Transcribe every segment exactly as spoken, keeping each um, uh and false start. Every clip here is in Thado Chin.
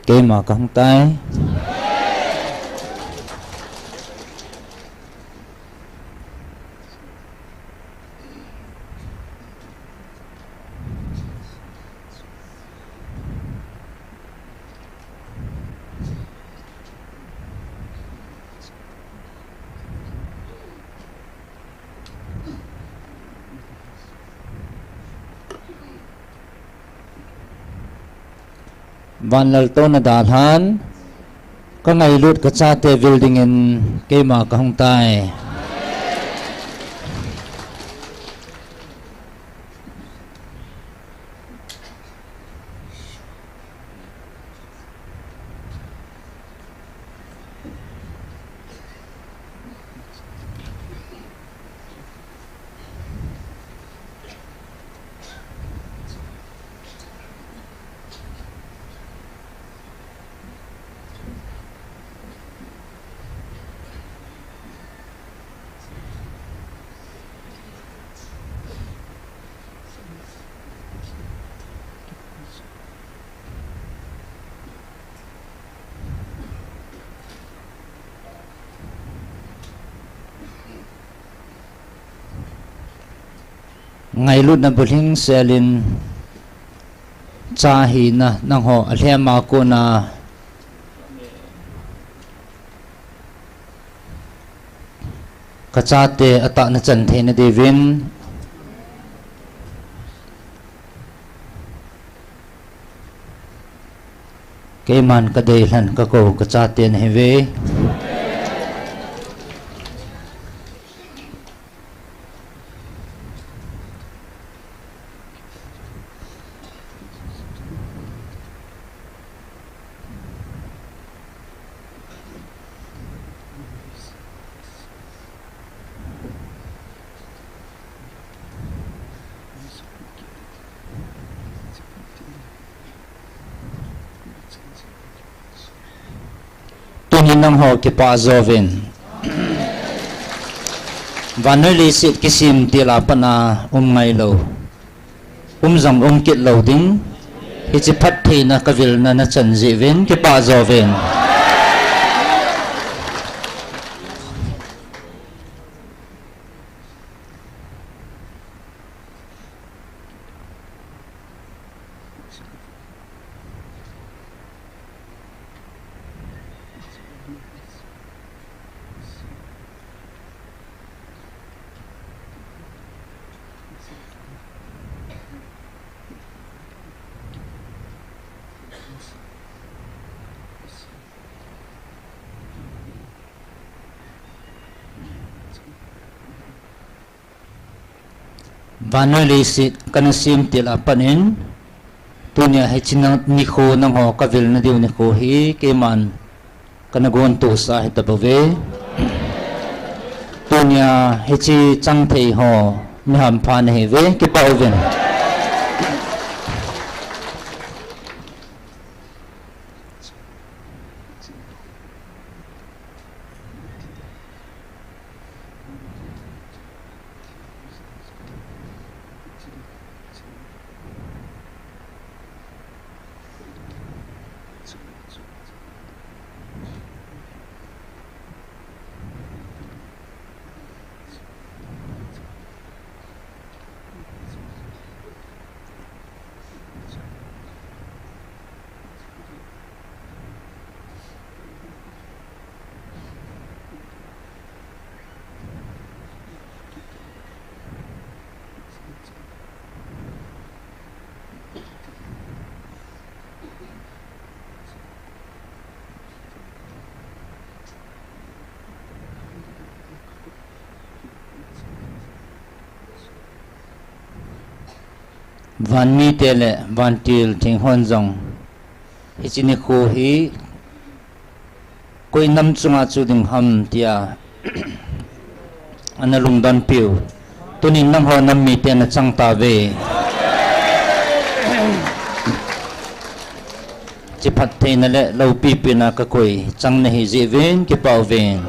Keima kahung tai. Vanlaltouna dalhan, ka ngailut ka chate vil dingin keima ka hung tai. Ngailutna bulhing selin cha hina nangho alhem a kona ka chate atahna chan theina diuvin keiman ka deilhen ka kou ka chate nahiuve. Tunin nangho kipah jouvin. Vannoi leiset kisim til a pat a um ngailou, um jong um kit lou ding. Hiche phattheina kavilna nachan jeh uvin kipah jouvin. Vannoi leiset kana sem til a pat in, tunia hiche nikho nangho kavilna diu nikho hi keiman kana gontoh sa ahi tabouve. Tunia hiche chang thei ho mi hampha nahiuve, kipah uvin. Vanmite le vantil thenghon jong hiche nikho hi koi nam chunga chu ding ham tia ana lungdon piu. Tunin nangho nam mite nachang tauve. Hiche phattheina le loupipina kakoi chang nahi jeh uvin kipah uvin.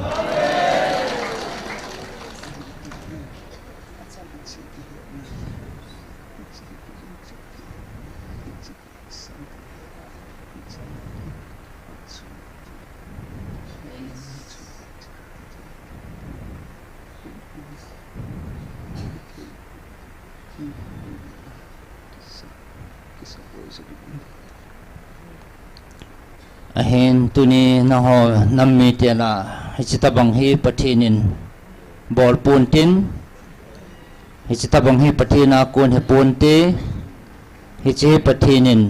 Ahin tuni nangho nam mite lah a, hiche tabang hi Pathen in bol pontin, hiche tabang hi Pathen a kon hi ponte, hiche hi Pathen in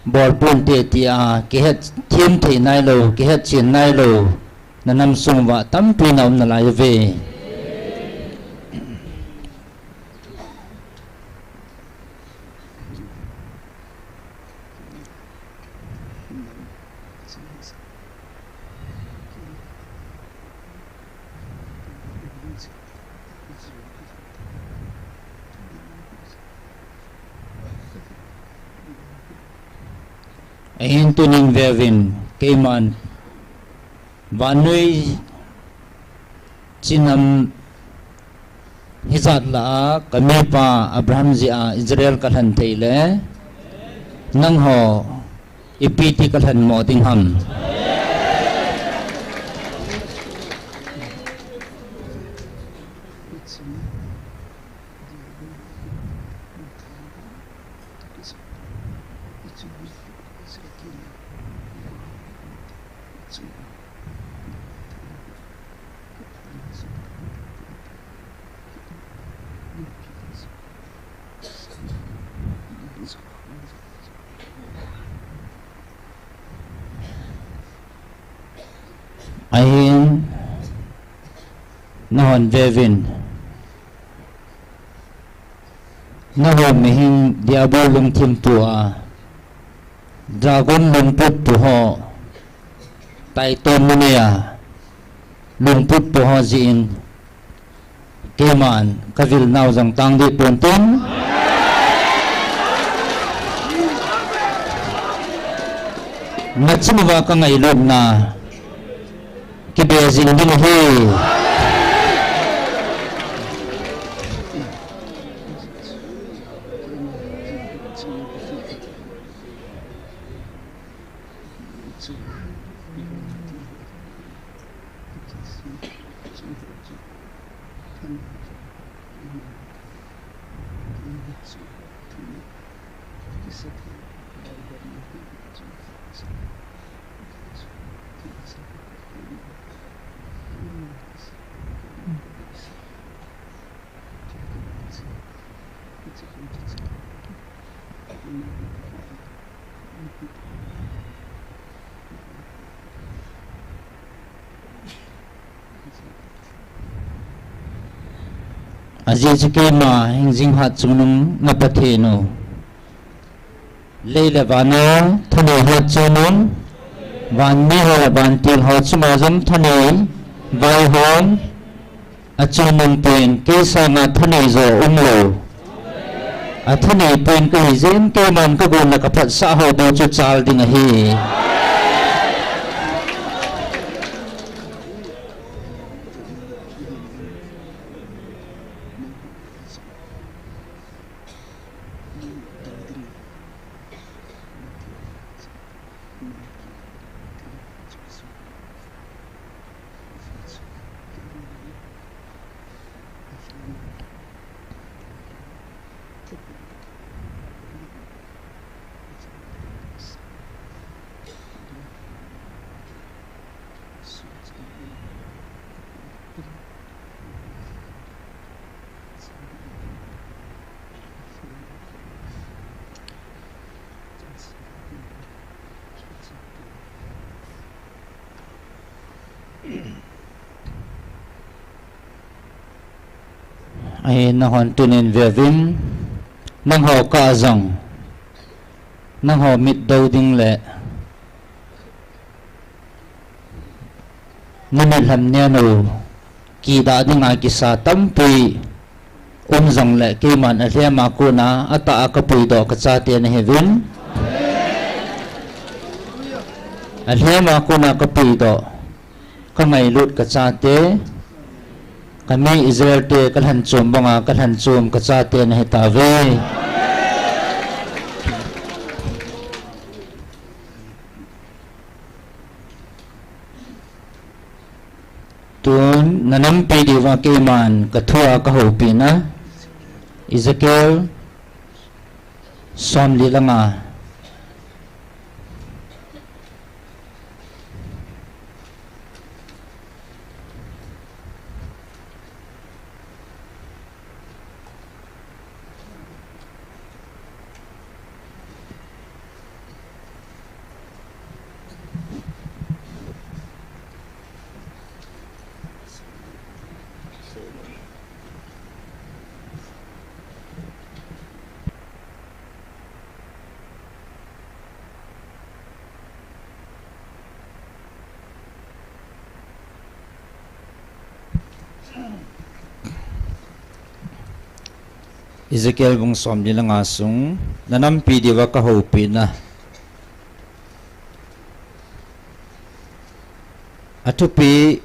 bol ponte tia kihet them thei nailou, kihet chen nailou, na nam sung uva tampi na um nalai uve. Ahin tunin veuvin, keiman vannoi chinam hijat lah a, ka mipa Abraham jeh a Israel ka lhan thei le, nangho ipi ti ka lhan mo ding ham? Ahin, nahon veuvin. Nahon mihem Diabol lungthim tua, dragon lungput tu ho, taitom mania lungput tu ho jin, keiman ka vil nau jong tang dih pontin, na chim uva ka ngailutna kibe jing ding ahi. Ajeh chu keima hingjing hatchungnung na Pathen u, lei le van a thanei hatchungnung, van mi ho le vantil ho chunga jong thanei vaihom, achungnung pen kei sanga thanei jo umlou. Athanei pen kahi jeh in keiman ka gon le ka phatsah ho bou chu chal ding ahi. Ahi, nahon tunin veuvin, nangho kah jong, nangho mit dou ding le na mit lham nen u kidah dinga kisa tampi um jongle keiman alhem a kona atah a ka puidoh ka chate nahiuvin. Alhem a kona ka puidoh, ka ngailut ka chate, ka mi Israel te ka lhanchom banga ka lhanchom ka chate nahitauve. Tun na nampi diuva keiman ka thua ka houpina, Ezekiel Somli le nga. Ezekiel bung somli le nga sung, na nampi diuva ka houpina. A thupi.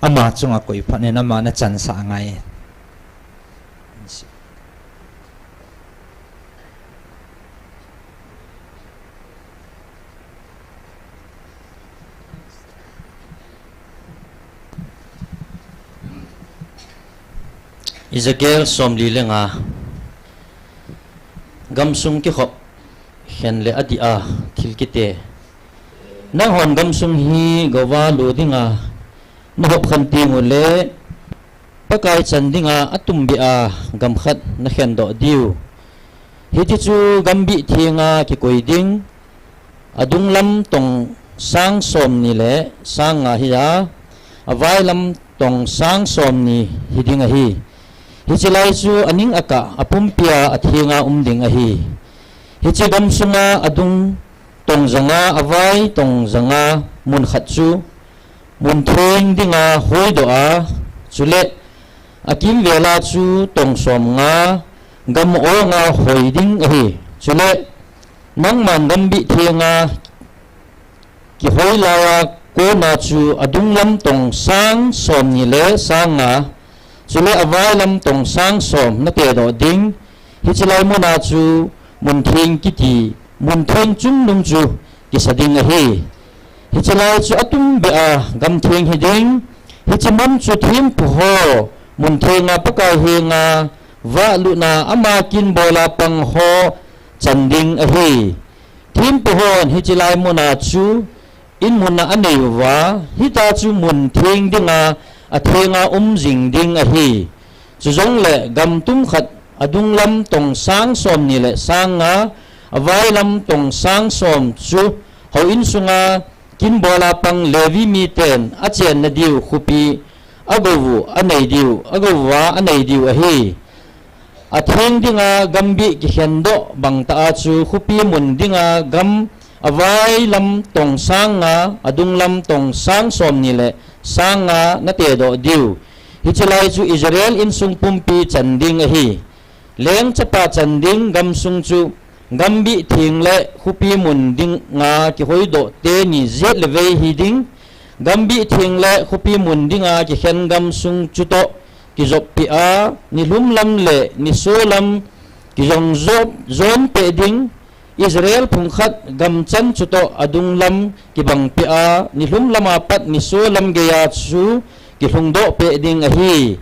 Ama chunga koi phat in ama na chansah ngai. Ezekiel somli le nga. Gamsung kikhop khen le adia thil kite. Nanghon gamsung hi gouva lo dinga na hop khen teng uleh, Pakai chan dinga atumbeh a gam khat na khen doh diu. Hiti chu gambih thenga kikoi ding, adung lam tong sang somni le sang nga hia, avai lam tong sang somni hiding ahi. Hiche lai chu aning akah, apumpia athenga um ding ahi. Hiche gamsunga adung tong janga, avai tong janga mun khat chu mun theng dinga hoidoh a, chule akimvela chu tong somnga gam onga hoi ding ahi. Chule nangman gambih thenga kihoi laiya kona chu adung lam tong sang somni le sang nga, chule avai lam tong sang som na tedoh ding. Hiche lai muna chu mun theng kiti, mun theng chungnung chu kisa ding ahi. Hiche lai chu atumbeh a gam theng hiding. Hiche mun chu thempu ho mun thenga Pakai henga vahlutna ama kin bola pang ho chan ding ahi. Thempu hon hiche lai muna chu in mun a anei uva, hita chu mun theng dinga athenga um jing ding ahi. Chujongle gam tum khat adung lam tong sang somni le sang nga, avai lam tong sang som chu houin sunga kin bola pang Levi miten achenna diu khopi agou u anei diu, agou uva anei diu ahi. Atheng dinga gambih kikhen doh bang tah a chu khopi mun dinga gam avai lam tong sang nga, adung lam tong sang somni le sang nga na tedoh diu. Hiche lai chu Israel insung pumpi chan ding ahi. Leng chapa chan ding gamsung chu gambih theng le khopi mun dinga kihoidoh teni jet le vei hiding. Gambih theng le khopi mun dinga kikhen gamsung chutoh kijoppeh a, nilhum lam le niso lam kijong jop, jon peh ding. Israel phung khat gam chan chutoh adung lam kibang peh a, nilhum lama pat niso lam geiya chu kilhungdoh peh ding ahi.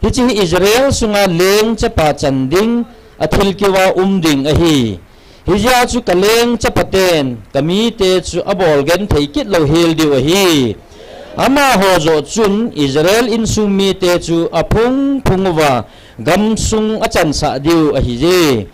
Hiche hi Israel sunga leng chapa chan ding athil keuva um ding ahi. Hijeh a chu ka leng chapaten ka mite chu abol genthei kit lou hel diu ahi. Amaho joh chun Israel insung mite chu aphung phung uva gamsung achansah diu ahije.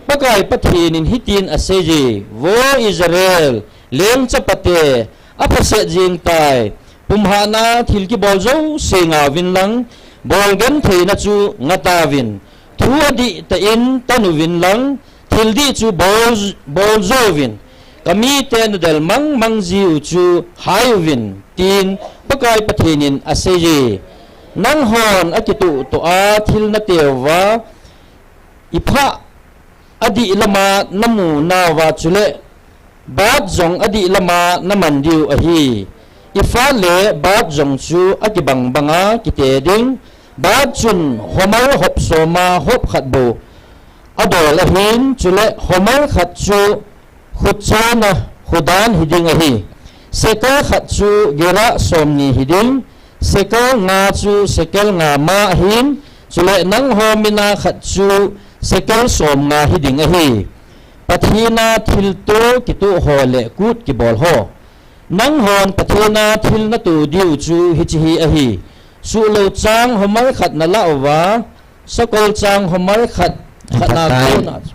Pakai Pathen in hitin aseije, Vo Israel, leng chapate, aphaset jeng tai, pumhahna thil kibol jouse ngauvin lang, bol gentheina chu ngatauvin, thu adih tah in tan uvin lang, thil dih chu bol, bol jouvin, ka mite nadel mang mang jiu chu hai uvin, tin Pakai Pathen in aseije. Nanghon akituh toh a thil nateuva, iphah adih lama namu nauva chule, bat jong adih lama naman diu ahi. Iphah le bat jong chu akibang banga kite ding. Bat chun homer hop soma hop khat bou adol ahin, chule homer khat chu khuchona khudan hiding ahi. Sekel khat chu gerah somni hiding, sekel nga chu sekel nga ma ahin, chule nangho mina khat chu sekel somnga hiding ahi. Pathen'a thilto kitoh ho le kut kibol ho. Nanghon Pathen'a thil natoh diu chu hiche hi ahi. Suhlou chang homer khat nalah uva, sakol chang homer khat, khat na kona chu.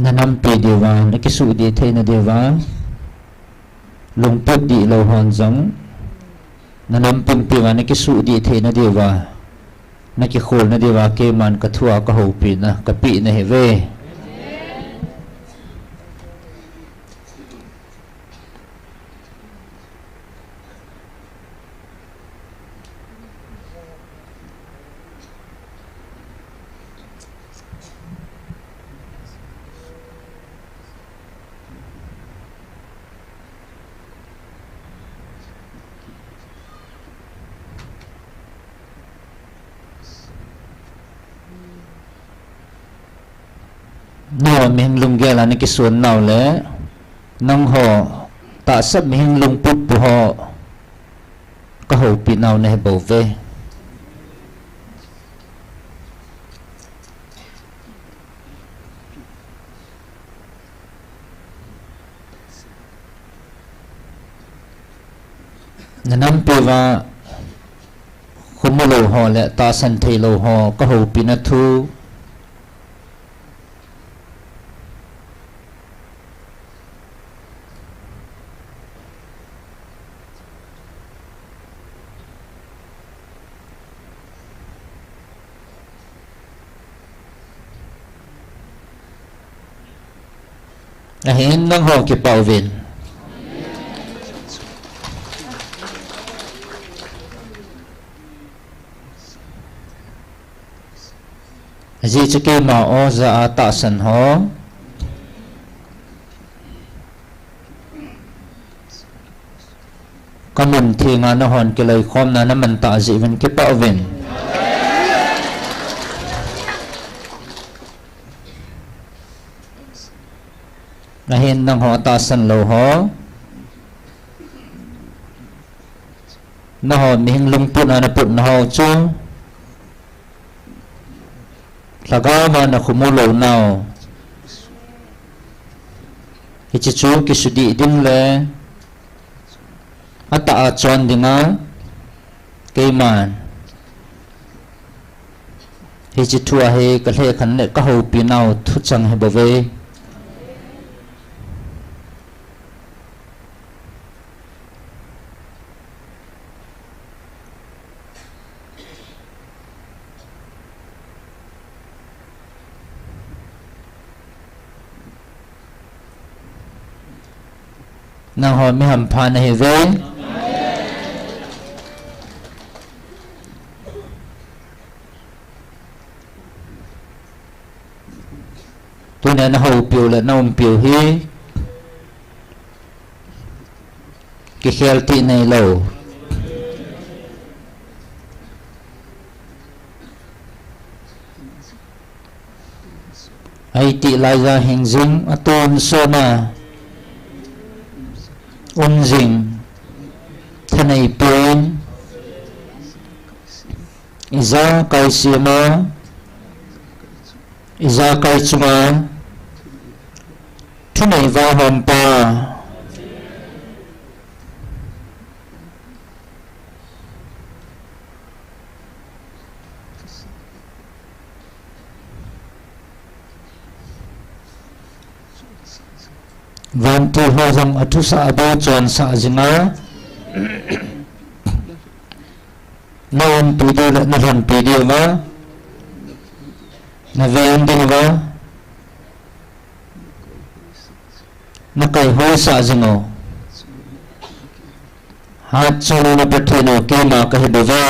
Nanampi diuva, nakisuh dih theina diuva, lungput dihlou hon jong, nanam pumpiuva, nakisuh dih theina diuva, nakikholna diuva, keiman kathua kahoupina, kapeh nahiuve. Nangho mihem lunggel a nakisuh nau le, nangho tahsa mihem lungput pu ho kahoupi nau nahi bouve. Nanampiuva, khomu lou ho le tahsan thei lou ho kahoupina thu. Ahin nangho kipah uvin. Ajeh chu keima oja a tahsan ho. Kamun thenga nahon kiloikhomna naman tah jeh uvin kipah uvin. Ahin nangho tahsan lou ho. Nangho mihem lungput a naputna ho chu. Lhagao a nakhomu lou nau. Hiche chu kisudih ding le. Atah a chon dinga. Keiman. Hiche thu a hi kalhekhen le kahoupi nau thuchang hi bouve. Nangho mi hampha nahiuve. Tunia nahoupiu le naumpiu hi kikhel tih neilou. Ahi tih laija hingjing atonsot na. Umjing. Thanei pin. Ijakai sema. Ijakai chunga. Thunei vaihompa. Vantil ho jong athusah abou chonsah jinga. Na umpi diu le na lhonpi diu va, na veng diu va, na kaihoisa jing u. Hatchungnung Pathen u, keima kahi bouve.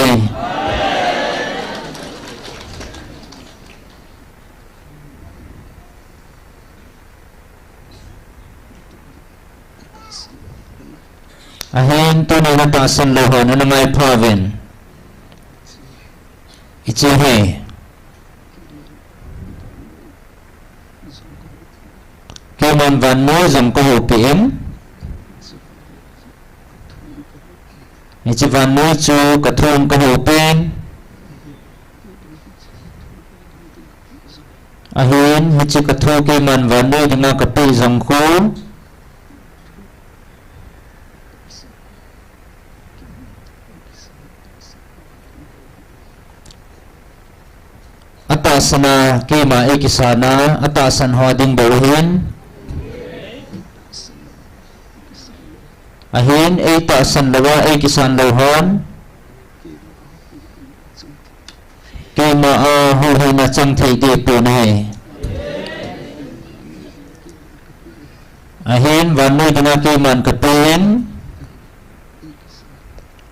Ahin tuni na tahsan lou hon ana maipha uvin. Hiche hi keiman vannoi jong kahoupi in. Hiche vannoi chu kathum kahoupi in. Ahin hiche kathu keiman vannoi dinga kapeh jong khu atahsan a keima eikisan a, atahsan ho ding bou ahin. Ahin eitahsan louva eikisan lou hon keima a huhhingna chang thei ding pon ahi. Ahin vannoi dinga keiman kapeh in.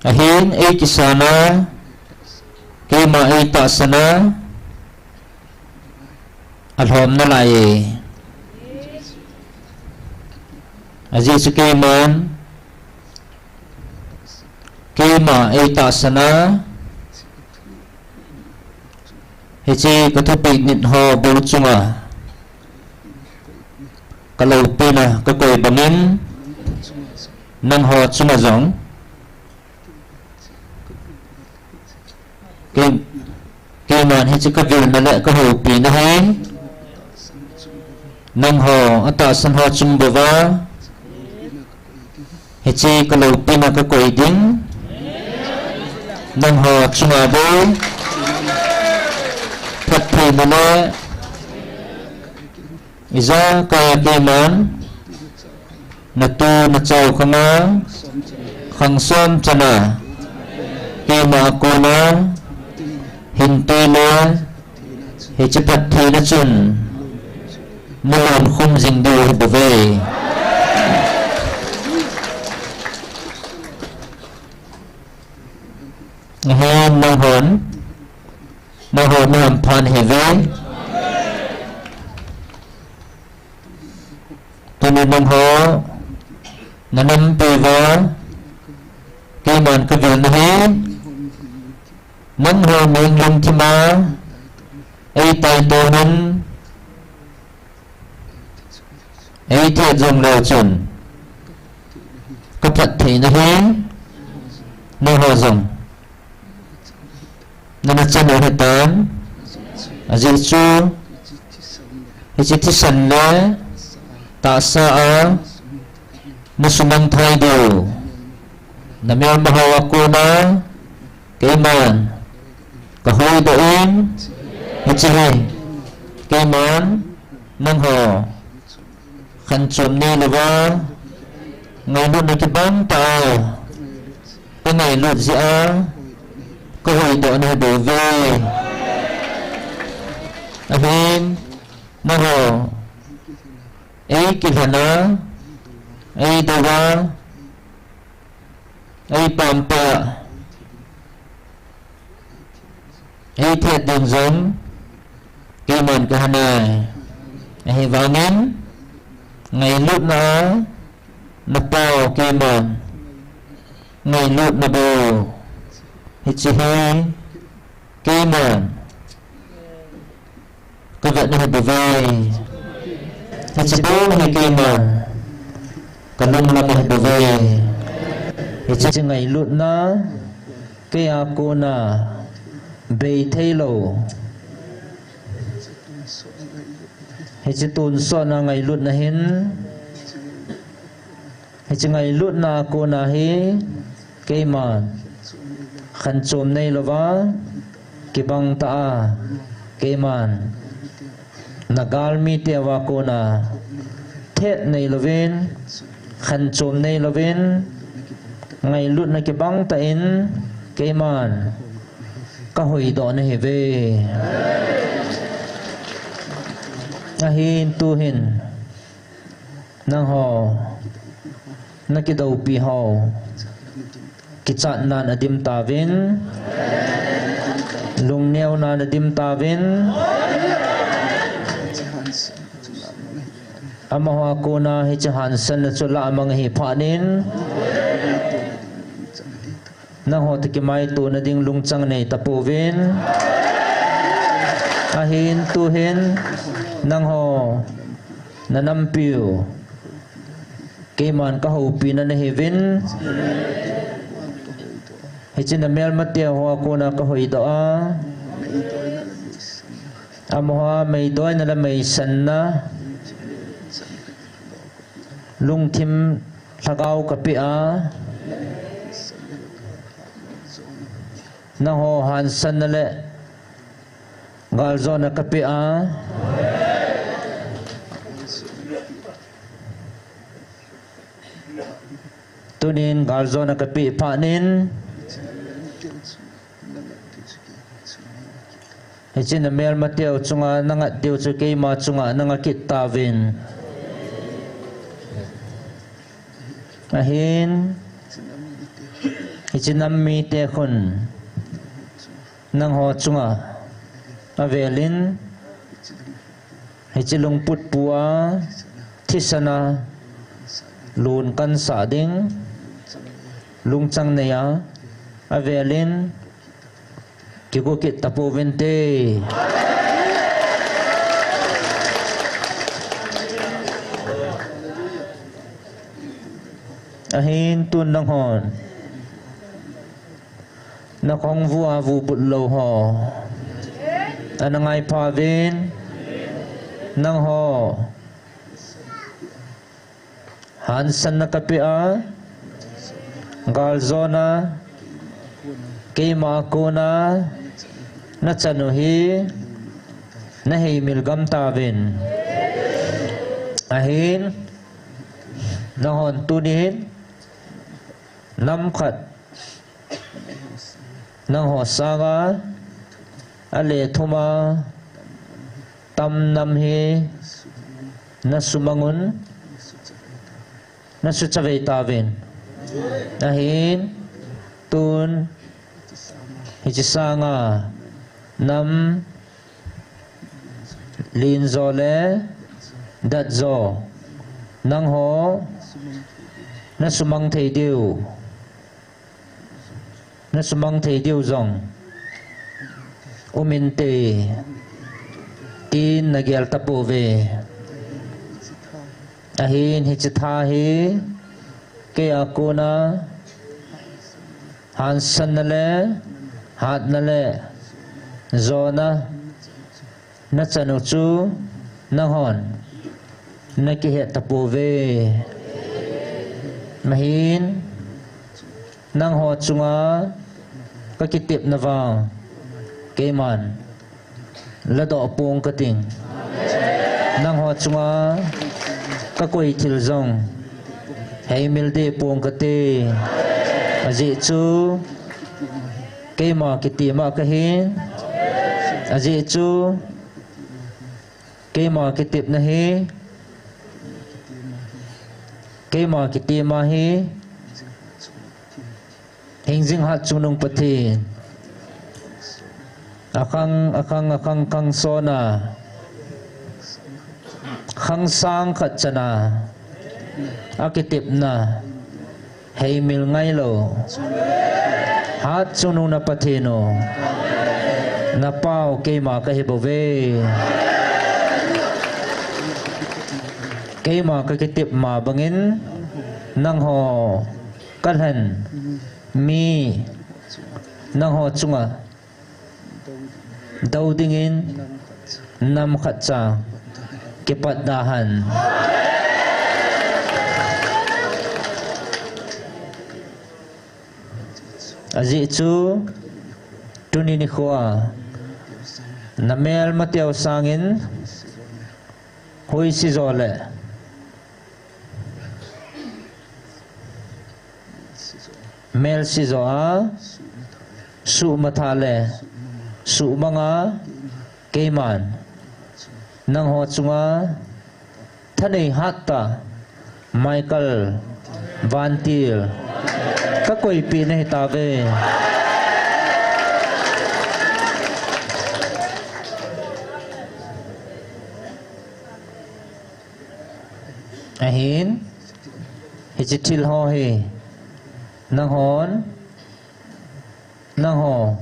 Ahin eikisan a, keima eitahsan a, alhom nalai e. Ajeh chu keiman keima eitahsan a, hiche kathupeh nit ho bou chunga kaloupina kakoi bangin, nangho chunga jong kei, keiman hiche kavilna le kahoupina hi nangho atahsan ho chung bouva hiche kaloupina kakoi ding. Nangho chunga bou phattheina le ijakai a keiman natu nachao khanga khang som chana keima a kona hin tui le hiche phattheina chun nalon khum jing diu ahi bouve. Ahin nanghon, nanghon nahampha nahiuve. Tuni nangho nanampi uva keiman kavilna hi nangho ning lungthima eitaiton un eithet jong leu chun kaphattheina hi nangho jong nana chan u ahitan. Ajeh chu hiche thisan le tahsa a nasumang thai diu namelma ho a kona keiman kahuhdoh in, hiche hi keiman nangho khanchom neilouva ngailutna kibang tah a kangailut jeh a kahuhdoh nahi bouve. Ahin nangho eikilhen a, eidouva, eipampa, eithet ding jong keiman kahe nai. Ahivangin ngailutna a napao keiman ngailutna bou hiche hi keiman kavet nahi bouve. Hiche bou hi keiman kalunglam ahi bouve. Hiche ngailutna keia kona bei theilou hiche tonsotna ngailutna hin hiche ngailutna kona hi keiman khanchom neilouva kibang tah a keiman nagalmite uva kona thet neilouvin khanchom neilouvin ngailutna kibang tah in keiman Kahoidoh nahiuve. Ahin tuhin nangho nakidoupi ho kichatnan adim tauvin, lungneonan adim tauvin. Amaho a kona hiche hansanna chu lah mang ahi phat in, nangho toh kimaito nading lungchang nei tapouvin. Ahin tuhin nangho nanampiu keiman kahoupina nahiuvin. Hiche namelmateu ho a kona kahoidoh a, amaho a meidoina le meisanna, lungthim lhagao kapeh a, nangho hansanna le galjona kapeh a, tunin galjona kapeh phat in, hiche namelmateu chunga nangat diu chu keima chunga nanga kit tauvin. Ahin hiche nam mite khun nangho chunga avelin, hiche lungput pu a thisana lungkansah ding lungchang nei a avelin kigo kit tapouvinte. Ahin tun nanghon nakhongvu a vubut lou ho ana ngaipha uvin, nangho hansanna kapeh a, galjona keima kona nachan u hi naheimil gam tauvin. Ahin nanghon tunin nam khat nangho sanga alethuh a tam nam hi nasumang un, nasuchavei tauvin. Ahin tun hiche sanga nam lenjo le datjo nangho nasumang thei diu, nasumang thei diu jong um inte, tin nagel tapouve. Ahin hiche tha hi kei a kona hansanna le hatna le jona nachan u chu nanghon nakihet tapouve. Ahin nangho chunga kakitepna vang keiman ladoh pong kating. Nangho chunga kakoi thil jong heimil deh pong kate. Ajeh chu keima kitima kahin. Ajeh chu keima kitepna hi, keima kitima hi Hingjing Hatchungnung Pathen akhang, akhang, akhang, khang sona, khang sang khat chana akitepna heimil ngailou Hatchungnung na Pathen u, napao keima kahibouve. Keima kakitepma bangin nangho kalhen mi nangho chunga dou dingin nam khat cha kipatna hen. Ajeh chu tuni nikhoa namelmateu sangin huisi jo le melse jo a suhmatha le suhmanga keiman nangho chunga thanei hattah Michael Vantil kakoipeh nahitauve. Ahin, hiche thil ho hi nanghon, nangho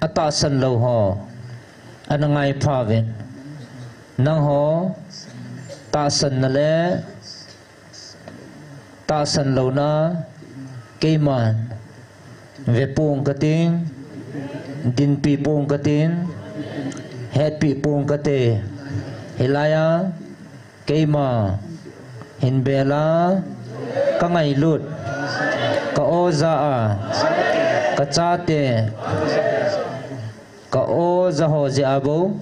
atahsan lou ho ana ngaiphauvin, nangho tahsanna le tahsan louna keiman vepong kating, dinpipong kating, hetpipong kate. Hilaiya keima hinbela kangailut, ka-oja a kachate, ka-oja ho jeh a bou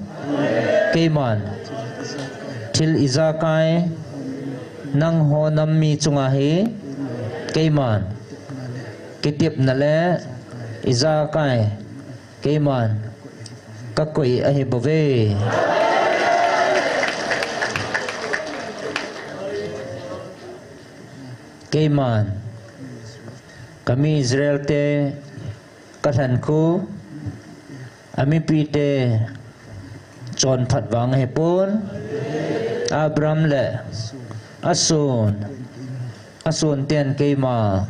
keiman thil ijakai, nangho nam mi chunga hi keiman kitepna le ijakai keiman kakoi ahibouve. Keiman kami Israel te kalhen khu, amipite chonphat vang ahipon, Abraham le ason, ason ten keima,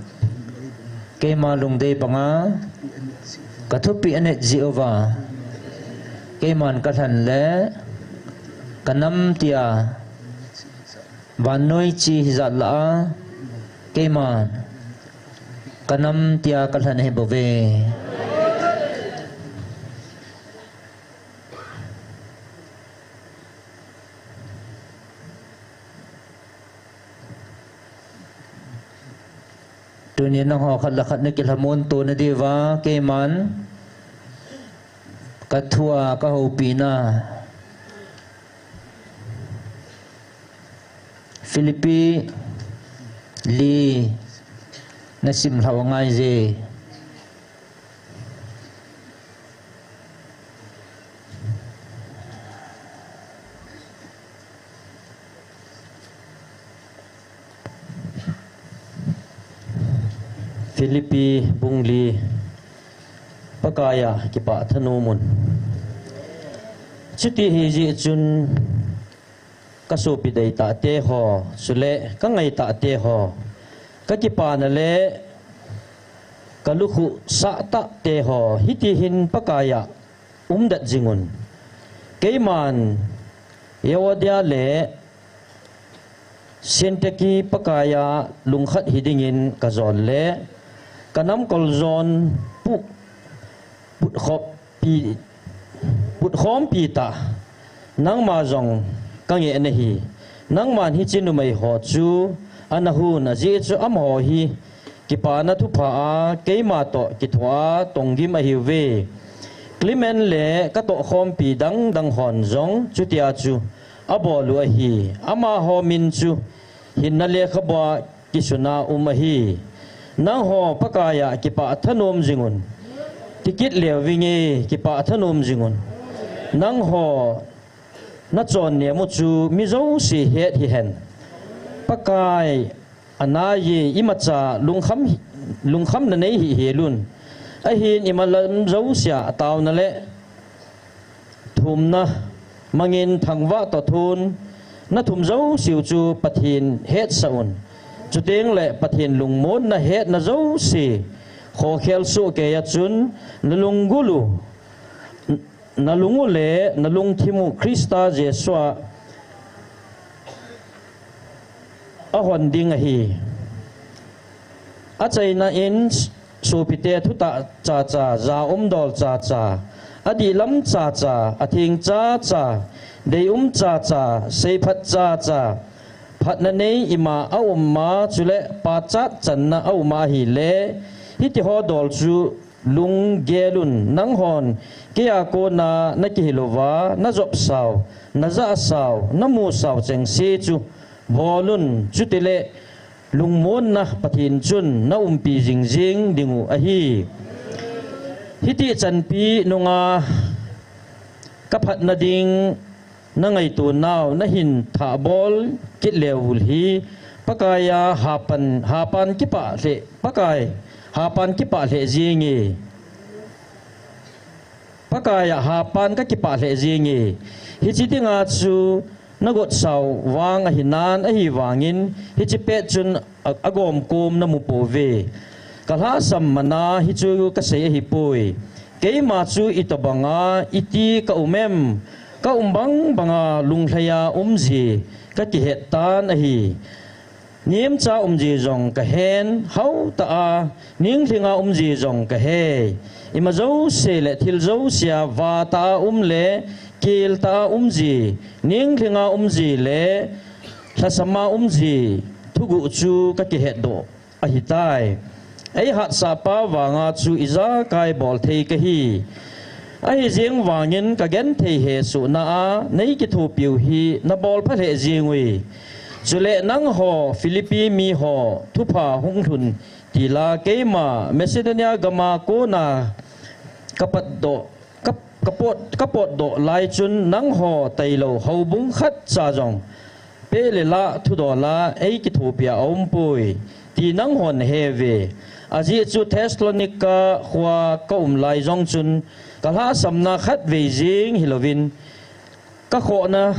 keima lungdei banga kathupeh anet jeh uva, keiman kalhen le kanam tia vannoi chi hijat lah a keiman kanam tia kalhen ahibouve. Tunin nangho khat le khat nakilhamon tona diuva keiman kathua kahoupina Philippi li nasim lhau angaiye. Philippi bung li, Pakaiya kipah thanom un. Chuti hijeh chun kasopi deitah teho, chule kangaitah teho, kakipana le kalukhuh sahtah teho, hitihin Pakaiya umdet jingun. Keiman Euodia le Syntyche Pakaiya lungkhat hidingin kajol le kanam koljon pu-, putkhop pi-, putkhompi tah, nangma jong kangeh nahi. Nangman hiche numeiho chu anahon ajeh chu amaho hi kipana thupha a keima toh kithoa tonggim ahiuve. Clement le katohkhompi dang dang hon jong chutia chu abol u ahi. Amaho min chu hinna lekhabua kisuna um ahi. Nangho Pakaiya kipah thanom jingun. Tikit leuvinge, kipah thanom jingun. Nangho nachon nemu chu mi jouse het hihen. Pakai anaiye, imacha lungkham, lungkhamna nei hihel un. Ahin imalam jousea taona le thumna mangin thangvah toh thon, nathum jouseu chu Pathen hetsah un. Chutengle Pathen lungmonna hetna jouse khokhel sohkeiya chun nalunggul u, nalung u le nalungthim u Christa Jesu a ahon ding ahi. Achaina in sopite thutah chacha, ja umdol chacha, adihlam chacha, atheng chacha, deium chacha, seiphat chacha, phatna nei ima aum ma, chule pachat channa aum ahile, hitiho dol chu lunggel un. Nanghon keia kona nakihil uva, najopsau, najahsau, namusau chengse chu bol un, chutile lungmonna Pathen chun naumpi jingjing dingu ahi. Hiti chanpi nunga kaphatna ding na ngaito nau, na hin thah bol kit leu hi, Pakai a hapan, hapan kipah lheh, Pakai, hapan kipah lheh jing e. Pakai a hapan ka kipah lheh jing e. Hichi dinga chu na gotsau vang ahi nan, ahi vangin, hichi pet chun a, a gomkom na mu pouve. Ka lhasam mana hichu ka sei ahi poi. Keima chu itobanga, iti ka um em, ka um bang banga lunglhaiya um ji, ka kihet tan ahi. Nemcha um ji jong ka hen, hau ta a, ninglhinga um ji jong ka he. Ima jouse le thil jousea, vata a um le, kel ta a um ji, ninglhinga um ji le, lhasama um ji, thuguh chu ka kihet doh ahi tai. Ei hatsah pa vanga chu ijakai bol thei ka hi. Ahi jing vangin ka genthei hesohna a nei kithopiu hi na bol pha lheh jing ui. Chule nangho Philippi mi ho thupha hung lhun tila keima Macedonia gama kona ka patdoh, ka, ka pot, ka potdoh lai chun nangho tailou houbung khat cha jong peh le lah thudola ei kithopia a um poi, ti nanghon he ve. Ajeh chu Thessalonica khua ka um lai jong chun ka lhahsamna khat vei jing hilouvin ka khohna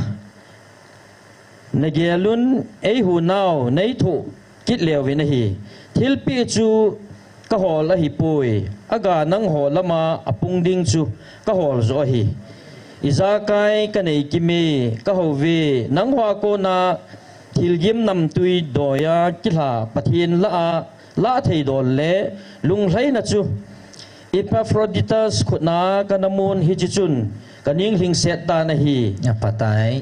na gelun ei hunau nei thoh kit leuvin ahi. Thilpeh chu ka hol ahi poi. Aga nangho lama a pung ding chu ka hol jo ahi. Ijakai ka nei kime, ka hou ve, nangho a kona thilgim namtui doiya kilha Pathen lah a, lah thei dol le lunglhaina chu Epaphroditus khutna ka na mun hichi chun ka ninglhing set tan ahi. A pha tai.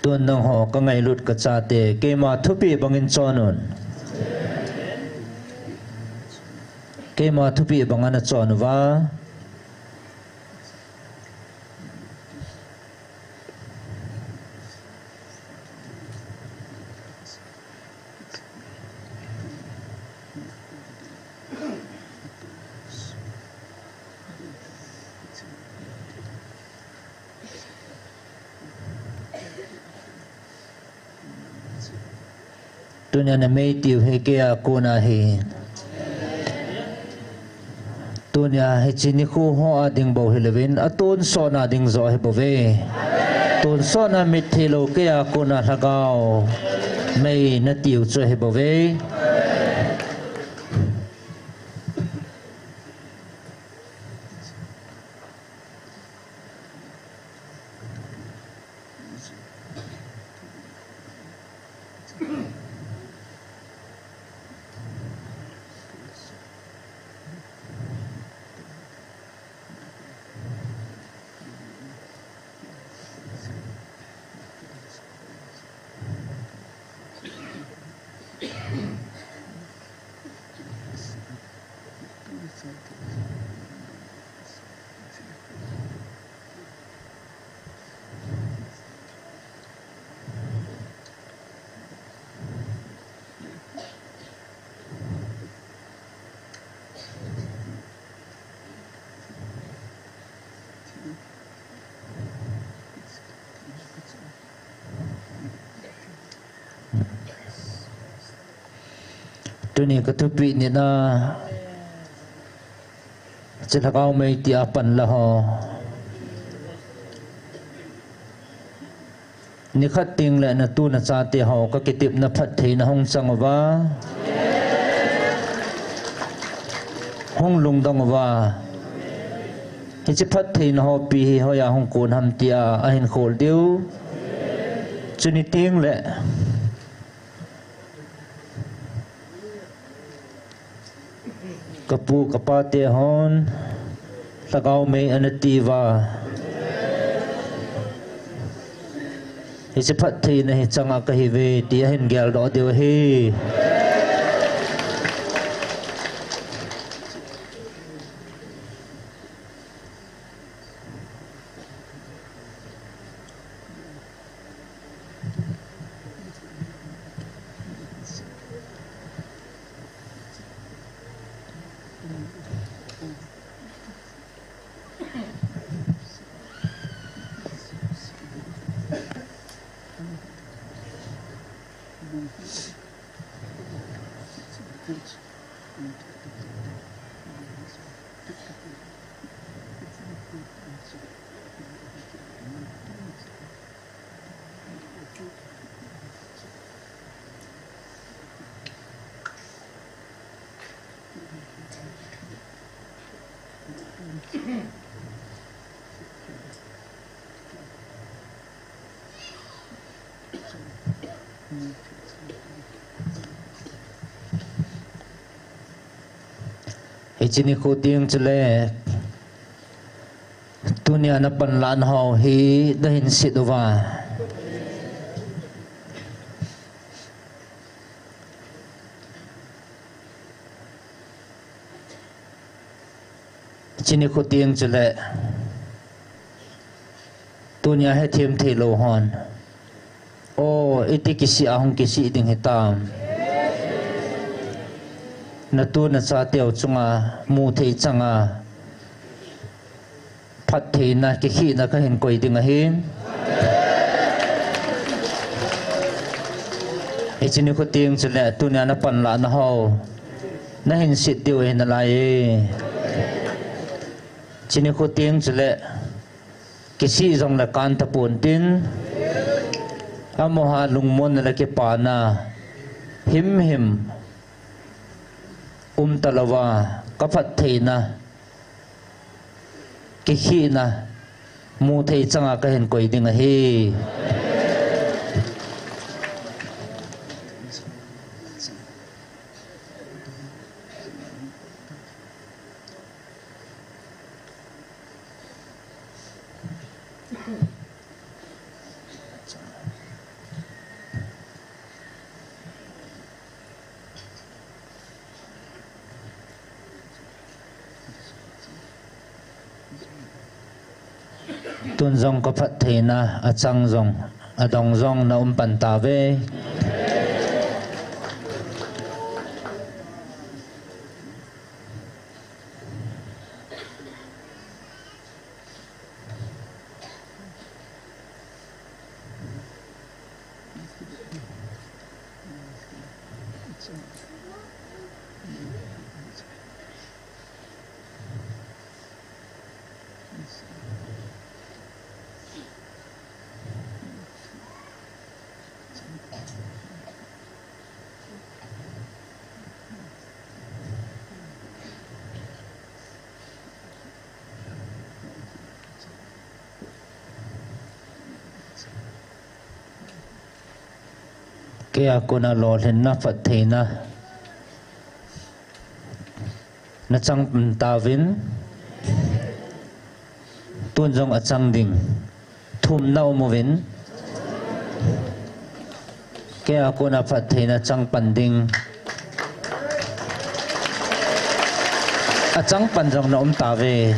Tun nangho ka ngailut ka chate, keima thupeh bangin chon un. Keima thupeh banga na chon uva. Tunia na mei tiu hi kei a kona hi. Tunia hichi nikho ho a ding bou hilouvin, a tonsot na ding jo ahi bouve. Tonsot na mitthei lou kei a kona lhagao mei na tiu chu ahi bouve. Tuni ka thupeh nina, hichi lhagao mei tia pan la ho. Nikhat teng le na tu na chate ho ka kitepna phattheina hung chang uva, hung lungdong uva. Hichi phattheina ho ipi hi hoiya hung kon ham tia ahin khol diu. Chuni teng le ka pu ka pa te hon lhagao mei ana ti uva, hichi phattheina hi changa ka hi uve ti ahin geldoh diu ahi. Hiche nikho teng chule tunia na panlahna ho hi na hin set uva. Hiche nikho teng chule tunia hethem theilou hon, o, iti kisih a hung kisih ding hitam. Natu nachateu chunga muthei changa phattheina, kikhihna kahin koi ding ahi. Hiche nikho teng chule tunia na panlahna ho na hin set diu ahi nalai e. Hiche nikho teng chule kisih jongle kan tapon tin, amaho lungmonna le kipana himhim umtalouva, kaphattheina, kikhihna, muthei changa kahin koi ding ahi. Tun jong kaphattheina achang jong, adong jong na um pan tauve. Keia kona lolhinna, phattheina nachang tauvin, tun jong achang ding thum na um uvin, keia kona phattheina chang pan ding achang pan jong na um tauve.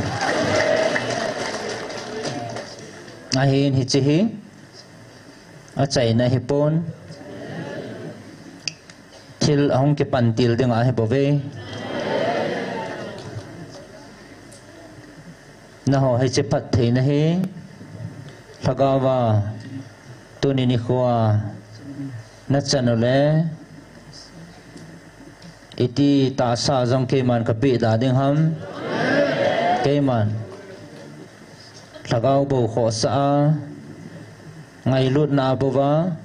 Ahin hiche hi achaina ahipon, thil ahung kipan til ding ahi bouve. Nangho hiche phattheina hi lhagaova tuni nikhoa nachan uleh, iti tahsa jong keiman kapeh da ding ham? Keiman lhagao bou khohsah a, ngailutna bouva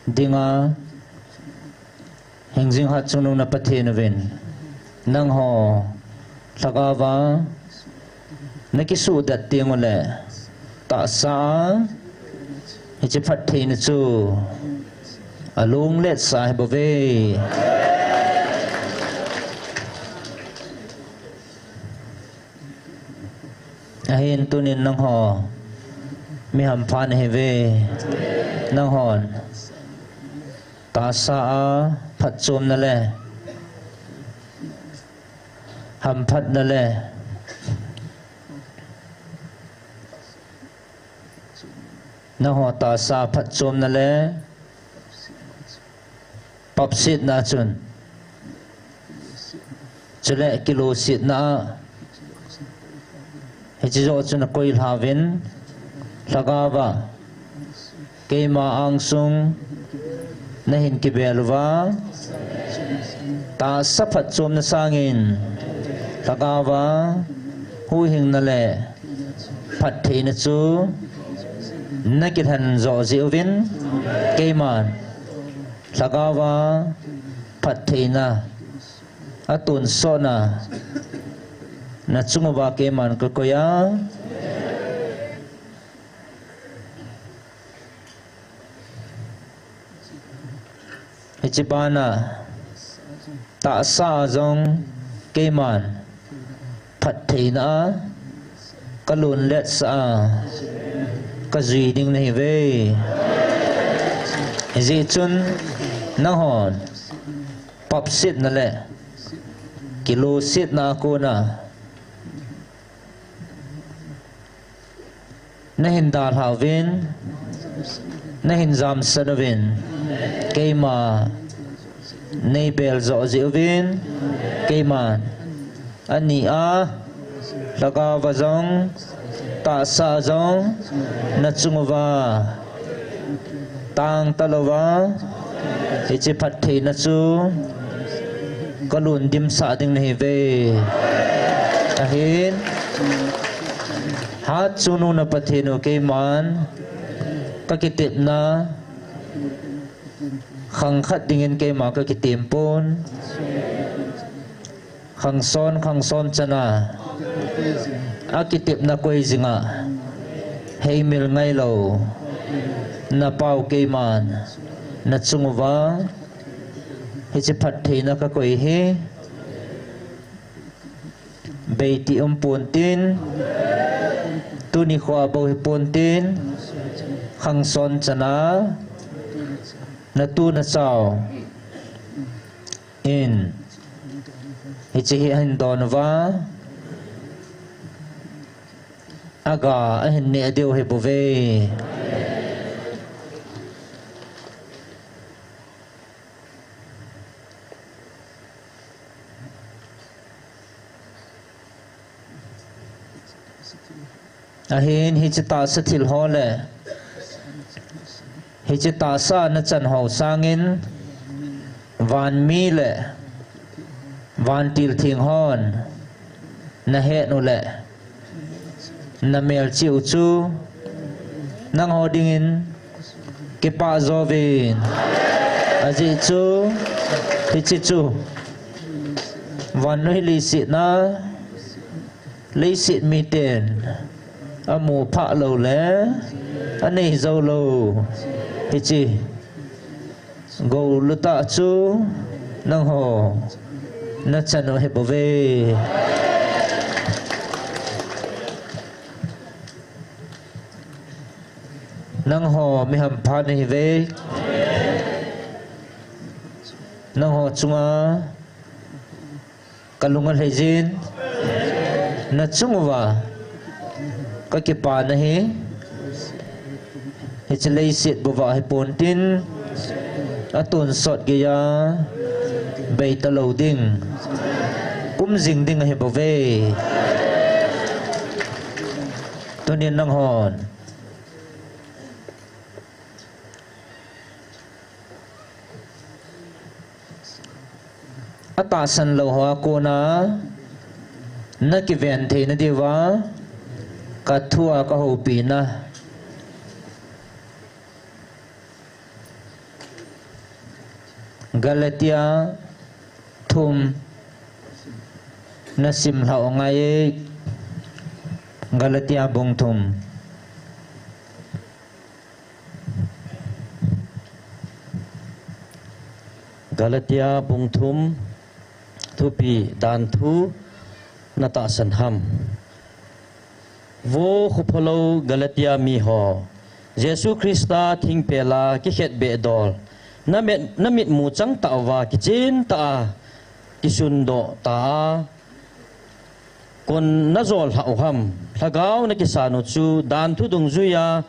dinga, hingjing hatchungnung na Pathen uvin nangho lhagaova nakisuhdet teng uleh, tahsa a hiche phattheina chu alungletsah ahi bouve. Ahin tunin nangho mi hampha nahiuve. Nanghon tahsa a phatchomna le hamphatna le nangho tahsa phatchomna le papsetna chun, chule kilosetna a, hiche joh chun akoi lhauvin, lhagaova keima angsung Nahin kibel uva, tahsa phatchomna sangin, lhagaova huhhingna le phattheina chu nakilhen joh jeh uvin, keiman lhagaova phattheina atonsotna nachung uva keiman kakoi a. Hiche bana tahsa a jong keiman phattheina a kalunletsah a kajui ding nahiuve. Hijeh chun nanghon papsetna le kilosetna a kona nahin dalhauvin, nahin jamsan uvin, keima neibel joh jeh uvin, keiman ani a lhagaova jong, tahsa a jong, nachung uva tang talouva, hiche phattheina chu kalun dimsah ding nahiuve. Ahin, Hatchungnung na Pathen u, keiman kakitepna khang khat dingin keima kakitem pon. Khangson, khangson chana akitepna koi jinga heimil ngailou napau keiman nachung uva hiche phattheina kakoi hi. Beiti um pontin, tuni khoa bou hi pontin, khangson chana natu nachau in hiche hi ahin don uva, aga ahin neh diu ahibouve. Ahin hiche tahsa thil ho le hiche tahsa nachan ho sangin vanmi le vantil theng hon nahet u le namelchih u chu nangho dingin kipah jouvin, ajeh chu hiche chu vannoi leiset na leiset miten amu phah lou le anei jou lou hiche gollutah chu nangho nachan u ahibouve. Nangho mi hampha nahiuve. Nangho chunga kalung alhai jin, nachung uva kakipana hi hiche leiset bou va hi pontin, atonsot geiya bei talou ding, kum jing ding ahibouve. Tunin nanghon atahsan lou hoa kona nakiven theina diuva kathua kahoupina. Galatia thum nasim lhau angai e. Galatia bung thum. Galatia bung thum, thupi dan thu natahsan ham. Vo khophalou Galatia miho, Jesu Christa thingpel a kikhetbeh dol namet, namitmu changtah uva kichentah a kisundoh ta a, kon najol lhah u ham? Lhagao nakisan u chu danthu dungjuia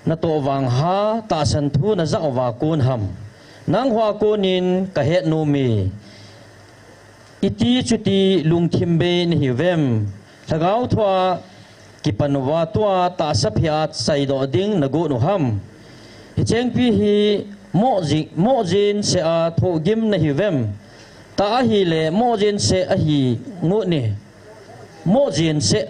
natoh vang'a tahsan thu najah uva kon ham? Nangho a konin kahet nom e, iti chuti lungthim bei nahiuvem? Lhagao thua kipan uva tua tahsa phe a chaidoh ding nagot u ham? Hichengpi hi mohjin, mohjin seh a thohgim nahiuvem? Tah ahile mohjin seh ahi ngut ne. Mohjin seh,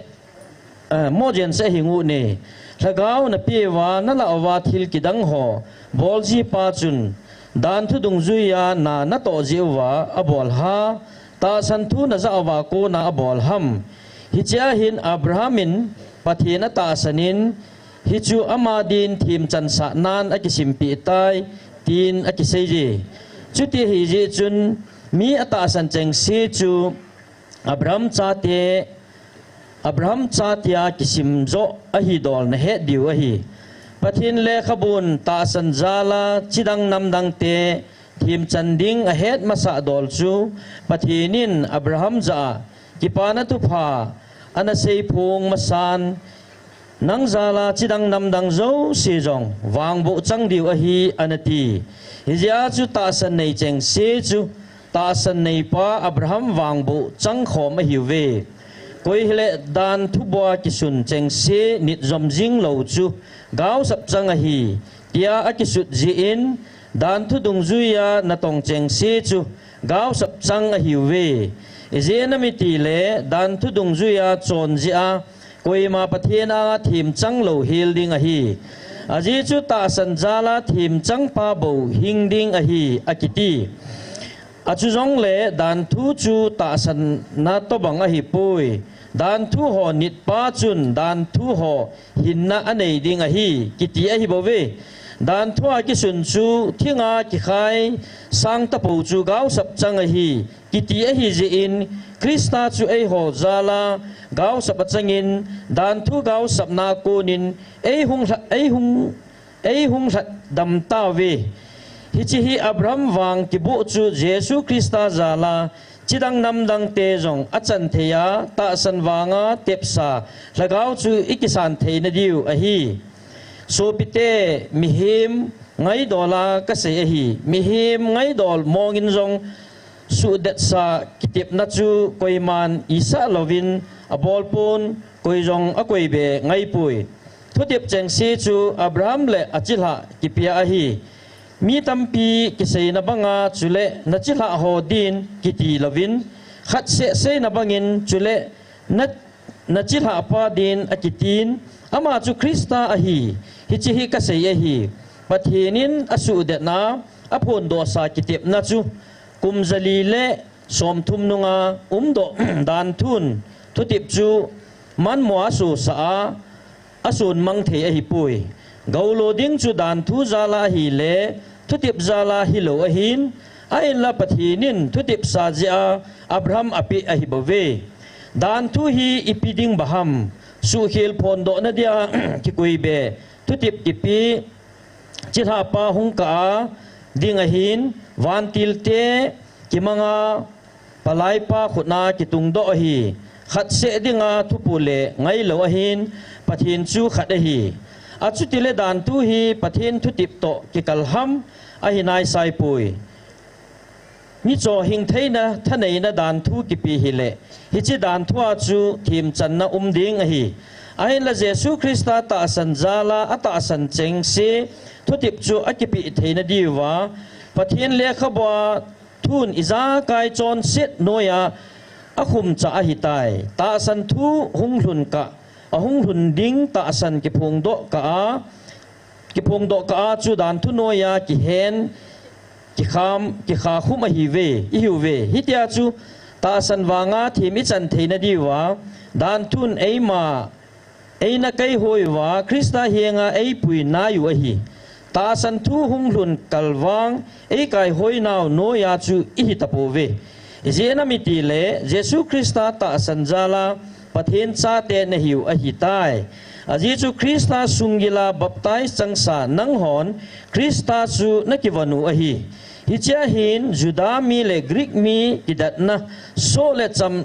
eh, mohjin seh ahi ngut ne. Lhagao napeuva nalah uva thil kidang ho bolji pa chun danthu dungjuiya na natoh jeh uva abol ham, tahsan thu najah uva kona abol ham? Hichea hin Abraham in Pathen atahsan in, hichu ama din themchansah nan akisimpeh tai, tin akiseije. Chuti ahijeh chun mi atahsan chengse chu Abraham chate, Abraham chatea kisimjoh ahi dol nahet diu ahi. Pathen lekhabun tahsan jala chidang namdangte themchan ding ahet masah dol chu, Pathen in Abraham jah a kipana thupha anasei phong masan, nang jala chidang namdang jouse jong vangboh chang diu ahi, anati. Hijeh a chu tahsan nei chengse chu tahsan neipa Abraham vangboh chang khom ahiuve. Koi hile danthu bua kisun chengse nit jom jing lou chu gaosap chang ahi, tia akisut jeh in, danthu dungjuiya natong chengse chu gaosap chang ahiuve. Ijeh inem itile danthu dungjuiya chon jeh a koima Pathen anga themchang lou hel ding ahi. Ajeh chu tahsan jala themchangpa bou hing ding ahi, akiti. Achujongle danthu chu tahsanna tobang ahipoi. Danthu ho nitpa chun danthu ho hinna anei ding ahi, kiti ahibouve. Danthua kisun chu thinga kikhai sang tapou chu gaosap chang ahi, kiti ahijeh in, Christa chu eiho jala gaosap achangin, danthu gaosapna a konin eihung lha-, eihung, eihung lhatdam tauve. Hiche hi Abraham vang kiboh chu Jesu Christa jala chidang namdangte jong achan thei a, tahsan vanga tepsa lhagao chu ikisan theina diu ahi. Sopite, mihem ngaidola kasei ahi. Mihem ngaidol mongin jong suhdetsa kitepna chu koiman isah louvin abolpon, koi jong akoibe ngaipoi. Thutep chengse chu Abraham le achilhah kipea ahi. Mi tampi kiseina banga chule nachilhah ho din kiti louvin, khatseh seina bangin chule na, nachilhahpa din akitin, ama chu Christa ahi, hiche hi kasei ahi. Pathen in asuhdetna, aphondohsa kitepna chu kum jali le somthum nunga umdoh danthun thutep chu manmo asosah a, asunmang thei ahipoi. Goulo ding chu danthu jala ahile, thutep jala hilou ahin, ahinla Pathen in thutepsa jeh a Abraham apeh ahibouve. Danthu hi ipi ding baham? Suhkhel phondohna dia kikoibe thutep kipe chilhahpa hung kah a ding ahin, vantilte kimanga palaipa khutna kitungdoh ahi. Khatseh dinga thupule ngailou ahin, Pathen chu khat ahi. Achutile danthu hi Pathen thutep toh kikal ham? Ahi naisaipoi. Micho hingtheina thaneina danthu kipe hile, hiche danthua chu themchanna um ding ahi. Ahinla Jesu Christa tahsan jala atahsan chengse thutep chu akipeh theina diuva, Pathen lekhabua thun ijakai chonset noiya akhumcha ahitai. Tahsan thu hunglhun kah, ahunglhun ding tahsan kiphongdoh kah a, kiphongdoh kah a chu danthu noiya kihen, kikham, kikhakhum ahiuve, ihiuve. Hitia chu tahsan vanga them ichan theina diuva, danthun eima, eina kaihoi uva Christa henga eipui naiu ahi. Tahsan thu hunglhun kalvang eikaihoinau noiya chu ihitapouve. Ijeh inem itile, Jesu Christa tahsan jala Pathen chate nahiu ahitai. Ajeh chu Christa sunggila baptize changsa nanghon Christa chu nakivonu ahi. Hichea hin Juda mi le Greek mi kidatna, soh le cham,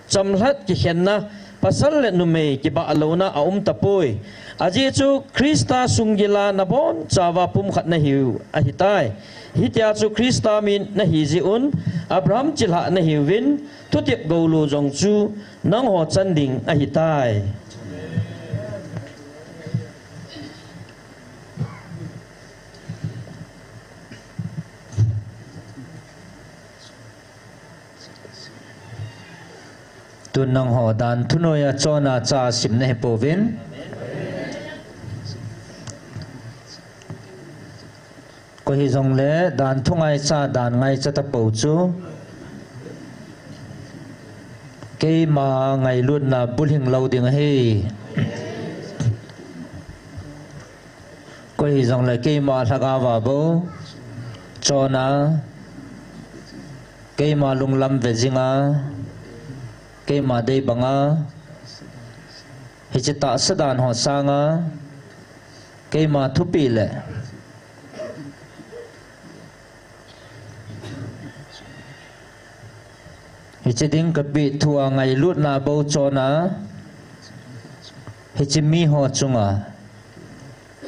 chamlhat kikhenna, pasal le numei kibahlouna aumtapoi. Ajeh chu Christa sunggila nabonchauva pumkhat nahiu ahitai. Hitia chu Christa mi nahijeh un, Abraham chilhah nahiuvin, thutep goulu jong chu nangho chan ding ahitai. Nangho dan thunoiya chonna cha sim nahi pouvin. Koi hijongle dan thu ngaicha, dan ngaicha tapou chu keima ngailutna bulhing lou ding ahi. Koi hijongle keima lhagaova bou chonna, keima lunglam vejinga, keima deibanga, hiche tahsa dan ho sanga keima thupeh le hiche ding kapeh thua ngailutna bou chonna, hiche miho chunga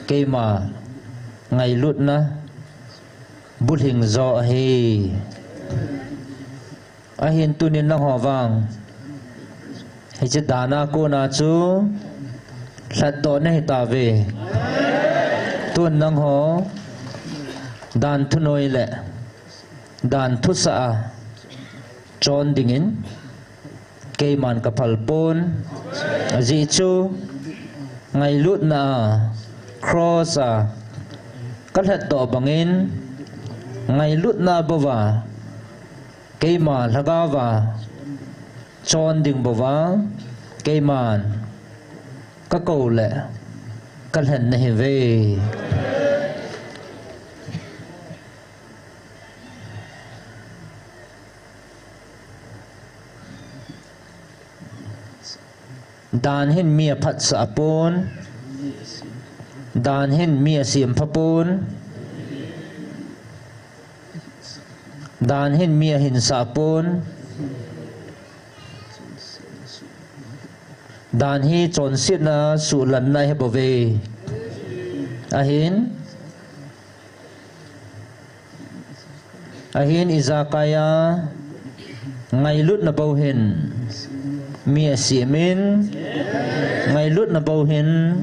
keima ngailutna bulhing jo ahi. Ahin tunin nangho vang hiche dana kona chu lhatdoh nahitauve. Tun nangho dan thunoi le dan thusah a chon dingin keiman kaphal pon. Ajeh chu ngailutna a, cross a kalhatdoh bangin, ngailutna bouva keima lhagaova chon ding bouva keiman kakou le kalhen nahiuve. Dan hin mi aphatsah pon, dan hin mi asempha pon, dan hin mi ahinsah pon, dan hi chonsetna suhlanna ahibouve. Ahin, ahin ijakaiya ngailutna bou hin mi asemin, ngailutna bou hin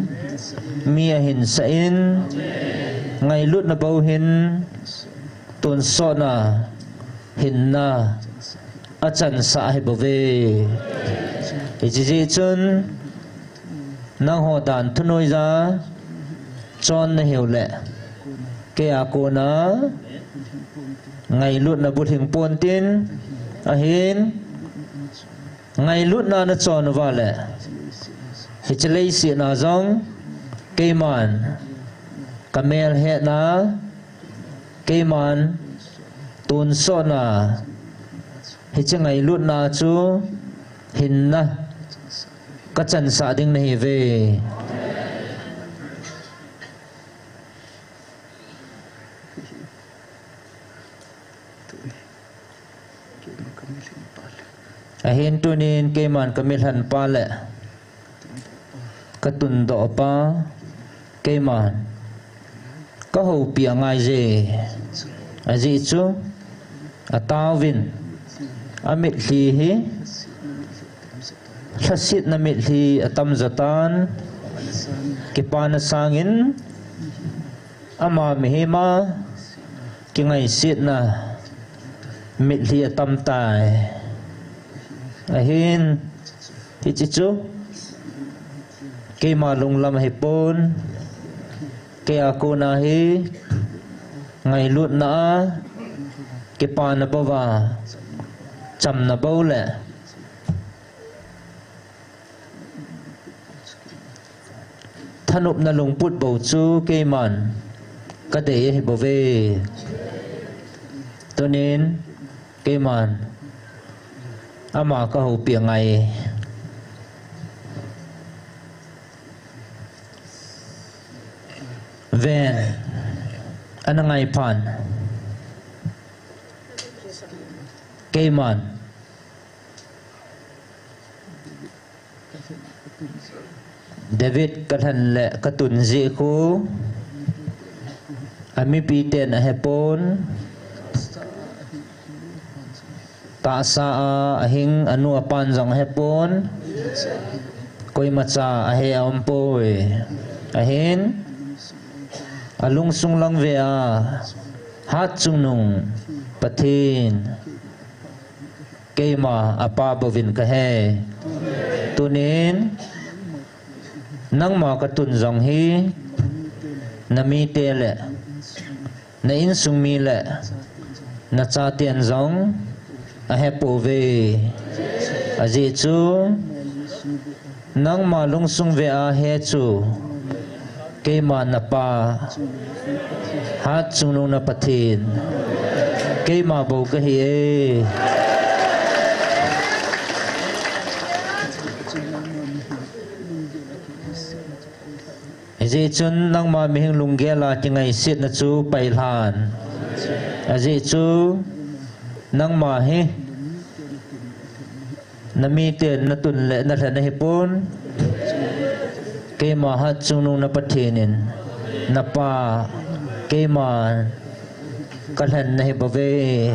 mi ahinsah in, ngailutna bou hin tonsotna hinna achansah ahibouve. Hiche jeh chun nangho dan thunoiya chon nahiu le keia kona ngailutna bulhing pontin, ahin ngailutna nachon uva le hiche leiset a jong keiman kamelhetna, keiman tonsotna, hiche ngailutna chu hinna kachansah ding nahiuve. Ahin tunin keiman kamilhenpa le katundohpa keiman kahoupi angaiye. Ajeh chu ataovin amitlhi hi lhasetna mitlhi atamjo tan, kipana sangin ama mihema kingaisetna mitlhi atamtai. Ahin, hiche chu keima lunglam ahipon, keia kona hi ngailutna a kipana bouva chamna bou le thanopna lungput bou chu keiman kadei ahibouve. Tunin keiman ama kahoupi angai. Ven, ana ngaiphan, keiman David kalhen le katun jeh khu amipiten ahepon, tahsa a ahing anu apan jong ahepon, koimacha ahe aumpoi. Ahin, alungsung lang vea hatchungnung Pathen keima apa bouvin kahe. Tunin nangma katun jong hi namite le na insung mi le nachaten jong ahepouve. Ajeh chu nangma lungsung vea he chu keima napa, Hatchungnung na Pathen, keima bou kahi e. Hijeh chun nangma mihing lunggel a kingaisetna chu pailhan. Ajeh chu nangma hi namite natun le nalhen ahipon, keima Hatchungnung na Pathen in napa, keima kalhen nahi bouve.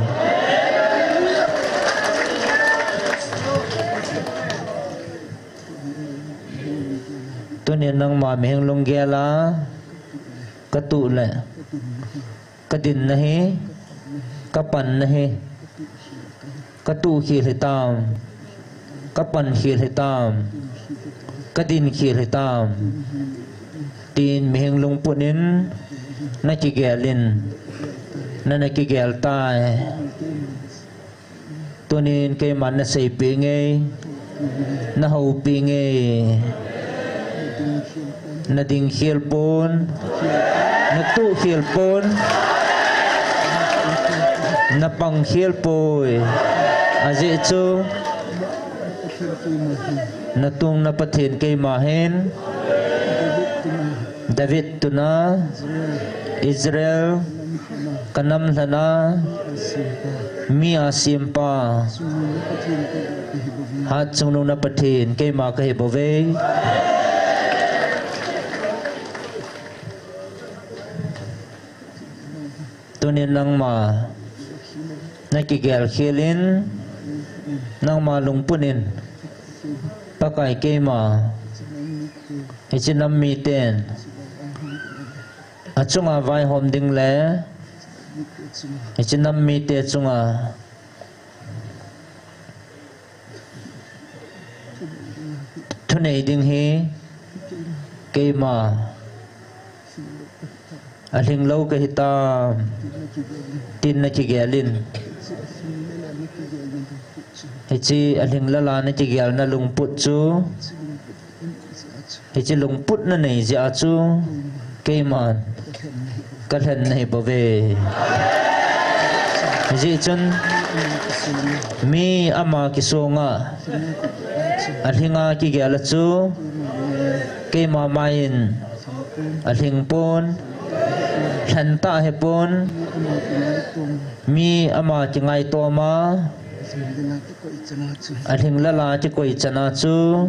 Tunin nangma mihing lunggel a katuh le kadin nahi, kapan nahi, katuh khel hitam, kapan khel hitam, kadin khel hitam, tin mihing lungput in nakigel in, nana kigel tai. Tunin keiman naseipeh nge, nahoupeh nge, nading khel pon, natuh khel pon, napang khel poi. Ajeh chu natung na Pathen keima hin, David tuna, Israel kanam lhana mi asempa, Hatchungnung na Pathen keima kahi bouve. Tunin nangma nakigel khel in, nangma lungput in Pakai keima hiche nam miten achunga vaihom ding le hiche nam mite chunga thunei ding hi keima alhinglou kahitam, tin nakigel in. Hiche alhinglel a nakigelna lungput chu, hiche lungput nanei jeh a chu keiman kalhen nahi bouve. Hijeh chun mi ama kisonga alhinga kigel a chu keima mai in alhing pon, lhen tah hipon, mi ama kingaitoma alhinglel a kikoi chana chu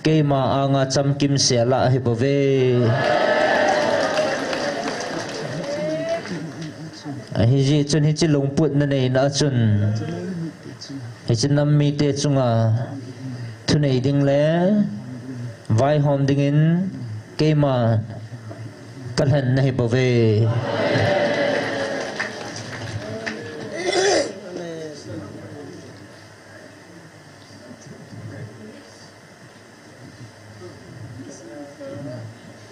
keima anga chamkimsel a ahi bouve. Ahijeh chun hiche lungput naneina a chun hiche nam mite chunga thunei ding le vaihom dingin keima kalhen nahi bouve.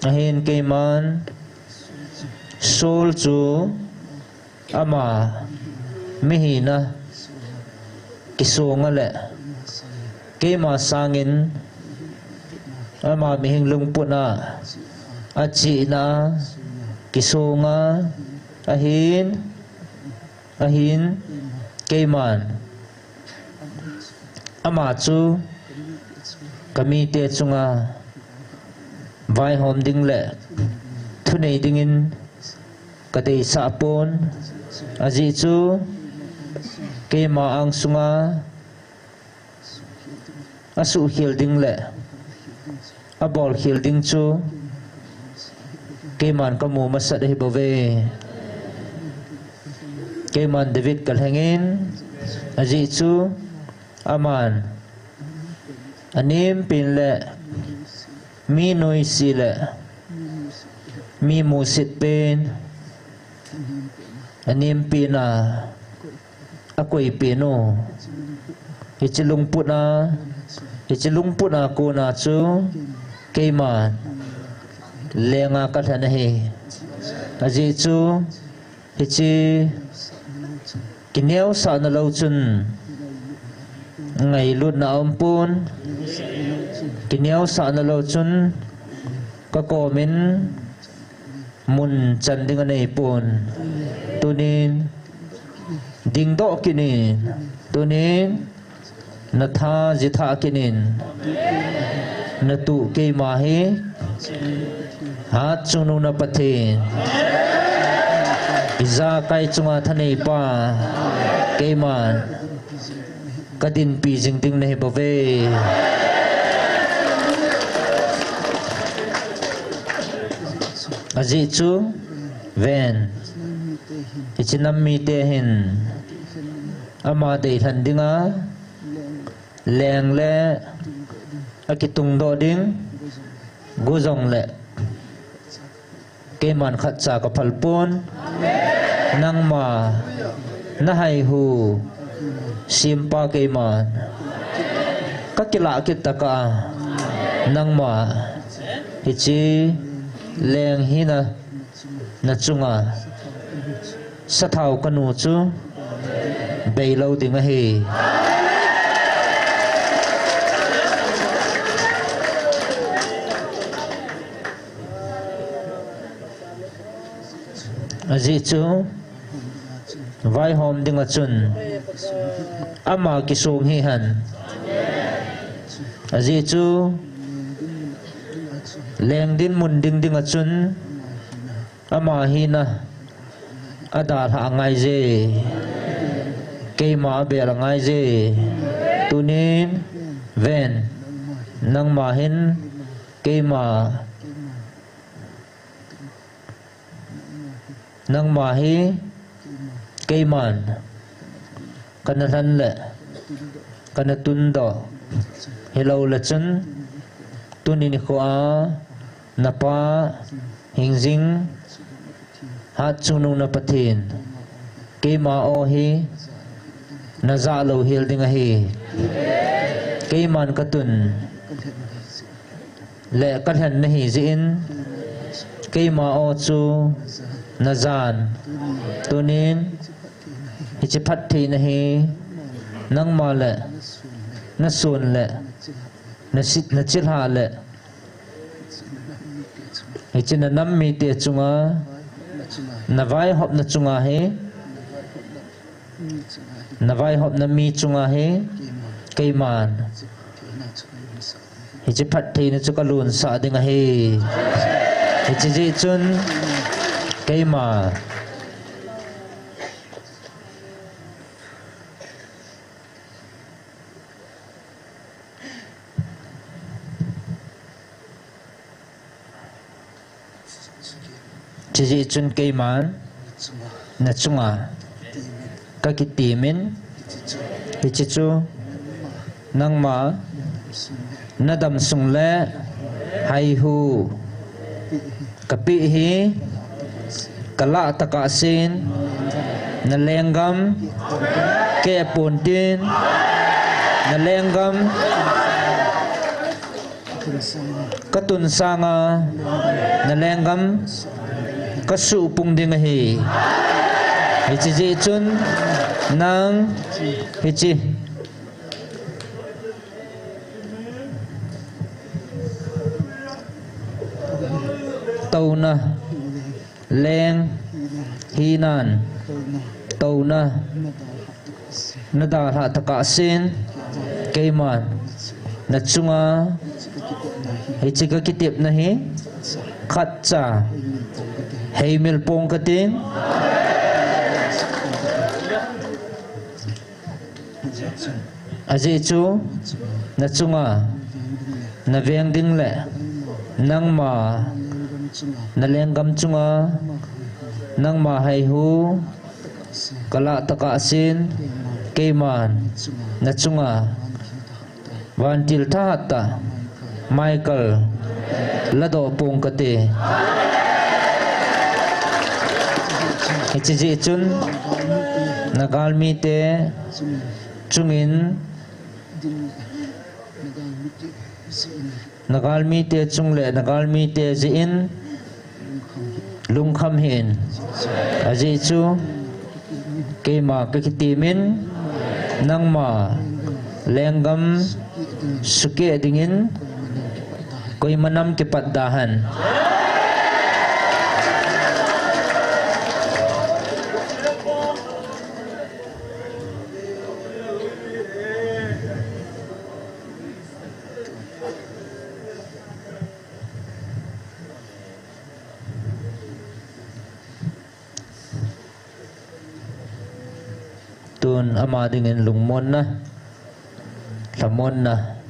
Ahin keiman Saul chu ama mihina kisonga le keima sangin ama mihing lungputna, achihna kisonga ahin, ahin keiman ama chu kamite chunga vaihom ding le thunei dingin kadeisah pon, ajeh chu keima angsunga asuhkhel ding le abolkhel ding chu keiman kamu masat ahi bouve. Keiman David kalhengin, ajeh chu aman anempen le mi noise le mi musit pen, anempen a koipeh u. Hiche lungput a, hiche lungput a kona chu keima lenga kalhen ahi. Ajeh chu hiche kineosahna lou chun ngailutna aumpon, kineosahna lou chun kakomin mun chan ding aneipon. Tunin dingdoh kit in, tunin natha jitha kit in, natu keima hi Hatchungnung na Pathen, ijakai chunga thaneipa, keiman kadinpi jing ding nahi bouve. Ajeh chu ven, hiche nam mite hin ama deilhen dinga leng le akitungdoh ding, gu jongle keiman khatcha kaphal pon. Nangma nahaihu sempa keiman kakilah kit tah a, nangma hiche leng hina nachunga sathao kanu chu beilou ding ahi. Ajeh chu vaihom dinga chun ama kisong hihen. Ajeh chu leng dinmun ding dinga chun ama hina adalhah angaije. Keima abel angaije. Tunin ven, nangma hin keima, nangma hi keiman kana lhen le kana tundoh hilou le chun, tuni nikho a napa hingjing Hatchungnung na Pathen, keima o hi najah louhel ding ahi. Keiman katun le kalhen nahi jeh in, keima o chu najan. Tunin hiche phattheina hi nangma le nason le nachilhah le hiche nanam mite chunga, navaihopna chunga hi, navaihopna mi chunga hi keiman hiche phattheina chu kalunsah ding ahi. Hiche jeh chun keima Hiche jeh chun keiman nachunga kakitemin, hiche chu nangma nadamsung le haihu kapeh hi kalah tah a asen, nalenggam kehpon tin, nalenggam katun sanga nalenggam kasuhpung ding ahi. Hiche jeh chun nang hiche touna leng hinan touna nadalhah tah a asen, keiman nachunga hiche kakitepna hi khatcha heimil pong katin, ajeh chu nachunga naveng ding le nangma nalenggam chunga nangma haihu kalah tah a asen, keiman nachunga vantil thahat tah Michael ladoh pong kate. Hiche jeh chun Nagalmite chungin, Nagalmite chung le Nagalmite jeh in lungkham hih in. Ajeh chu keima kakitimin, nangma lenggam sukeh dingin koima nam kipat da hen. Tun ama dingin lungmonna, lhamonna,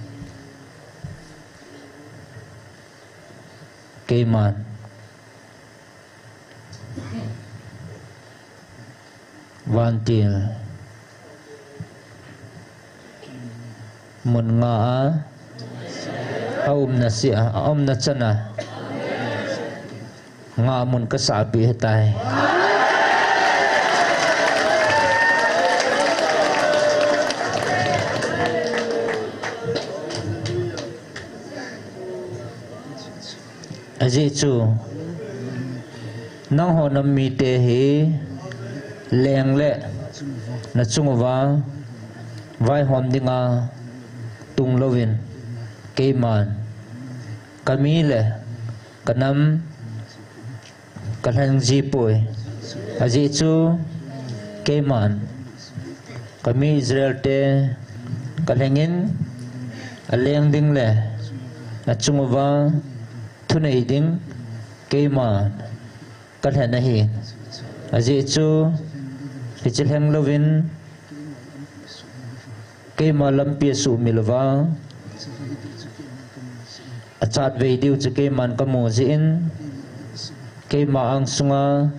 keiman vantil mun nga a, a umna sia, a umna chana nga mun kasahpeh ahitai. Ajeh chu nangho nam mite hi leng le nachung uva vaihom dinga tunglouvin keiman kami le kanam kalheng jipoi. Ajeh chu keiman kami Israel te kalhengin aleng ding le achung uva thunei ding keiman kalhen ahi. Ajeh chu hiche lhenglouvin keima lampi asuhmil uva, achatvei diu chu keiman kamu jeh in, keima angsunga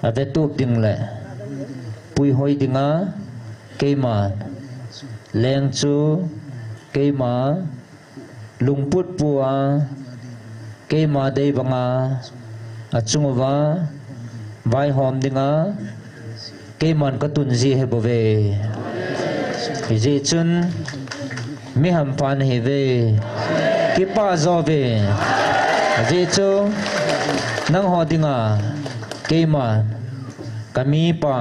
avetup ding le puihoi dinga keiman leng chu keima lungput pua, keima dei banga achung uva vaihom dinga keiman katun ji ahibouve. Hijeh chun mi hampha nahiuve, kipah jo uve. Ajeh chu nangho dinga keiman kamipa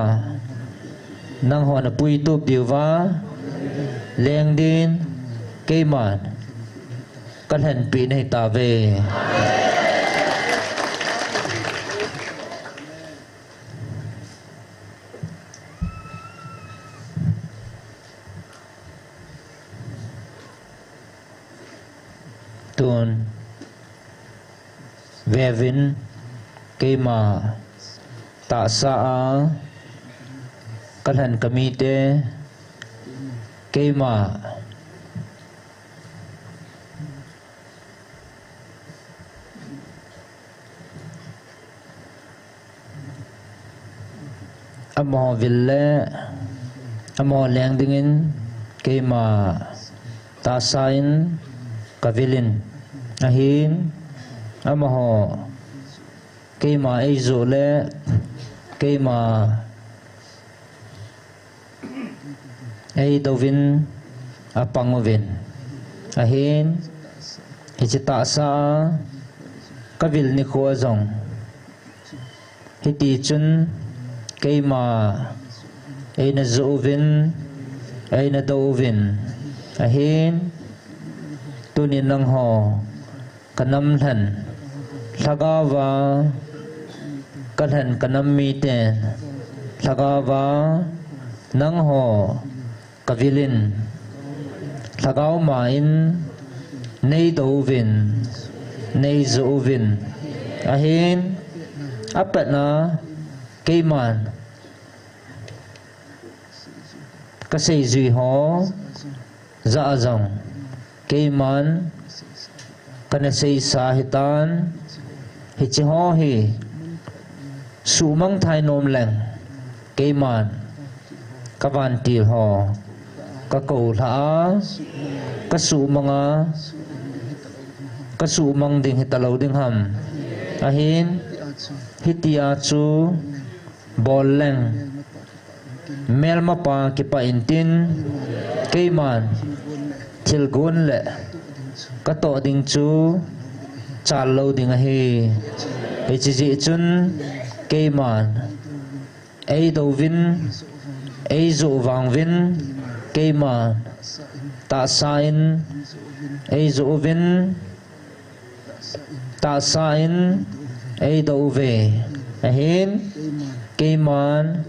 nanghon apuitup diuva leng din keiman kalhenpeh nahitauve. Tun veuvin, keima tahsa a kalhen kamite, keima amaho vil le amaho leng dingin keima tahsa in kavilin, ahin amaho keima eijoh le keima eidouvin apang uvin, ahin hiche tahsa a kavil nikho jong hitichun keima eina joh uvin, eina dou uvin, ahin tunin nangho kanam lhen lhagaova kalhen kanam miten lhagaova nangho kavilin, lhagao ma in neidouvin, neijoh uvin, ahin apatna keiman kaseijui ho jah a jong keiman kana seisa hitan, hiche ho hi suhmang thei nom leng keiman kavantil ho kakou lha a, kasuhmang a, kasuhmang ding hitalou ding ham, ahin hitia chu bol leng Melmapa kipah intin, keiman thilgon le katoh ding chu chal lou ding ahi. Hiche jeh chun keiman eidouvin, eijoh vangvin, keiman tahsa in eijoh uvin, tahsa in eidouve. Ahin, keiman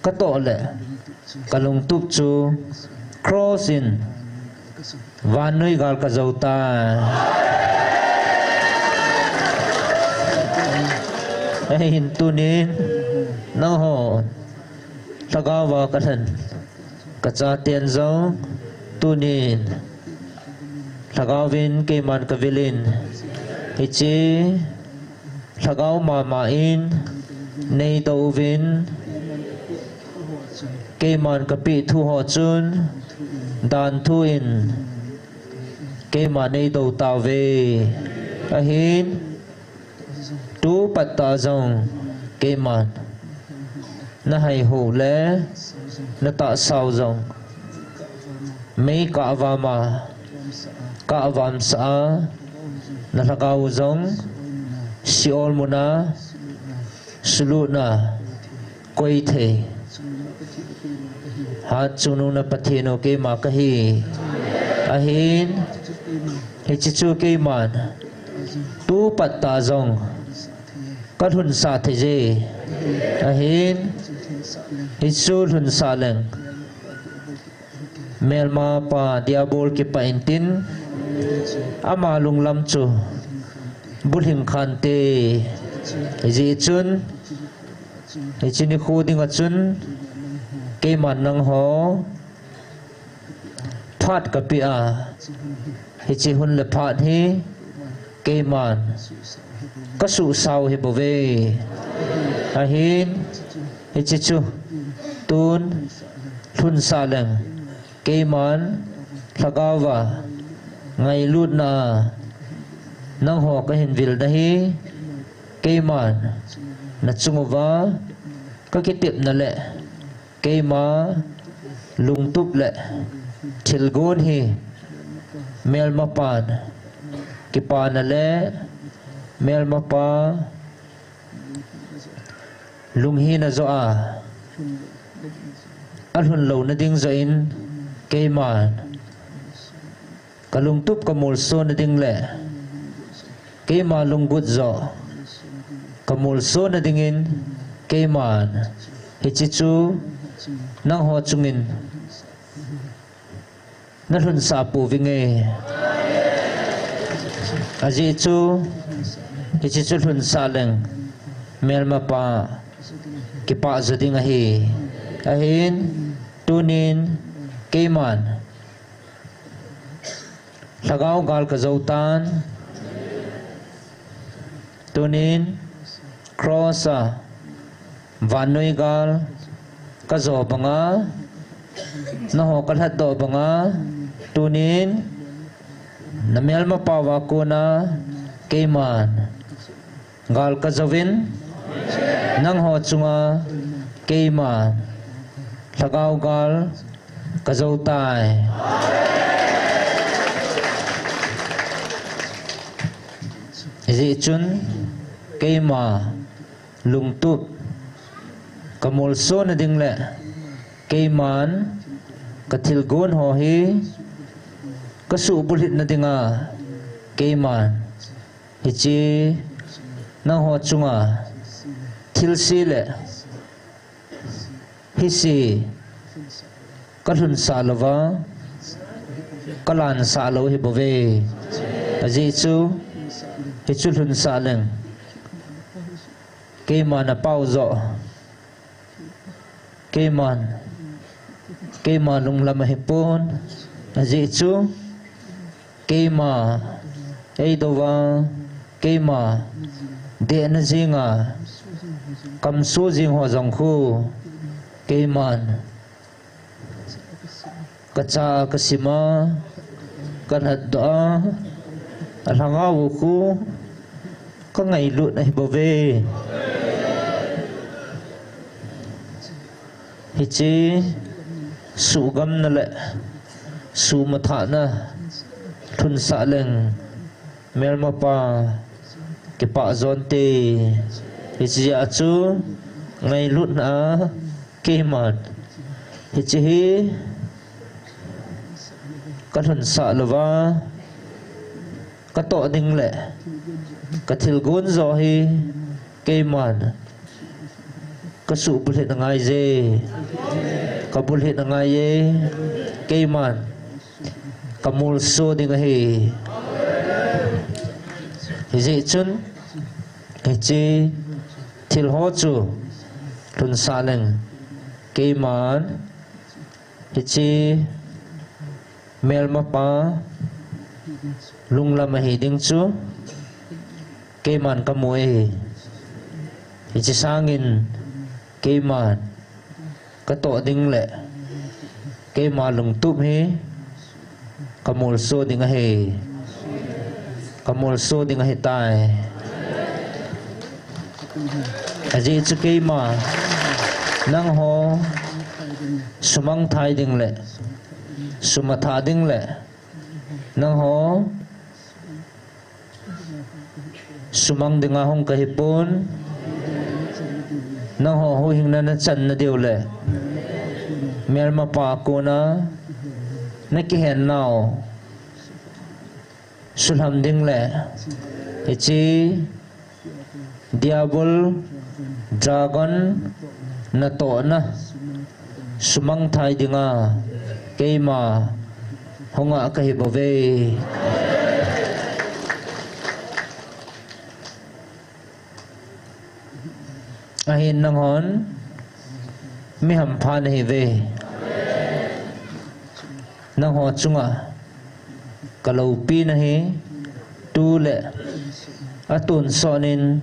katoh le kalungtup chu cross in vannoi gal kajou tai. Ahin, tunin nangho lhagao a kalhen kachaten jong tunin lhagaovin keiman kavilin, hiche lhagao mama in neidouvin, keiman kapeh thu ho chun danthu in keiman neidou tauve. Ahin, tupat tah jong keiman nahaiho le natahsau jong mei kavama, kavamsah a, nalhagao jong Sheol muna sulutna koithei hatchungnung na Pathen u keima kahi. Ahin, hiche chu keiman tupat tah jong kalhunsah theije. Ahin, hichu lhunsah leng melmapa diabol kipah intin, ama lunglam chu bulhing khante. Hijeh chun hiche nikho dinga chun keiman nangho phat kapeh a, hiche hun le phat hi keiman kasuhsau hibouve. Ahin, hiche chu tun lhunsah leng keiman lhagao a ngailutna a nangho kahin vilna hi keiman nachung uva kakitepna le keima lungtup le thilgon hi melmapan kipana le melmapa lunghina joh a alhun louna ding joh in keiman kalungtup kamolsona ding le keima lunggut joh kamolsona dingin keiman hiche chu nangho chungin nalhunsah pouvinge. Ajeh chu hiche chu lhunsah leng melmapa kipah jo ding ahi. Ahin, tunin keiman lhagao gal kajou tan, tunin cross a vannoi gal kajo banga, nangho kalhatdoh banga, tunin namelmapauva kona keiman gal kajouvin, nangho chunga keiman lhagao gal kajou tai. Hijeh chun keima lungtup kamolsona ding le keiman kathilgon ho hi kasuhbulhitna dinga keiman hiche nangho chunga thilse le hise kalhunsah louva kalansah lou hibouve. Ajeh chu hichu lhunsah leng keiman apao joh, keiman, keima lunglam ahipon, ajeh chu keima eidouva, keima dehna jenga kamso jeng ho jong khu keiman kacha kasima, kalhatdoh a, alhagao u khu kangailut ahibouve. Hiche suhgamna le suhmathahna lhunsah leng, melmapa kipah jonte. Hiche jeh a chu ngailutna a keiman hiche hi kalhunsah louva, katoh ding le kathilgon jo hi keiman kasuhbulhit angaiye, kabulhit angaiye, keiman kamolso ding ahi. Hijeh chun hiche thilho chu lhunsah leng, keiman hiche melmapa lunglam ahi ding chu keiman kamu e. Hiche sangin keiman katoh ding le keima lungtup hi kamolso ding ahi. Kamolso ding ahitai. Ajeh chu keima nangho sumangthai ding le sumathah ding le nangho sumang dinga hung kahipon, nangho huhhingna nachanna diu le melmapa kona nakihennau sulham ding le hiche Diabol, dragon natohna sumangthai dinga keima hunga kahibouve. Ahin nanghon mihampha nahiuve. Nangho chunga kaloupina hi tule atonsot in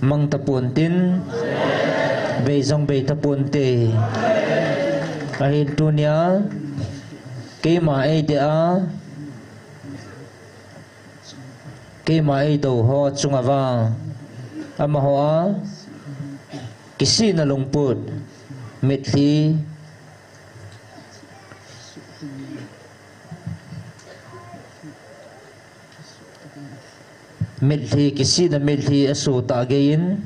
mangtapon tin, bei jong beitapon te. Ahin tunia keima eidei a keima eidou ho chunga vang, amaho a kisihna lungput, mitlhi, mitlhi, kisihna mitlhi aso tah geiyin,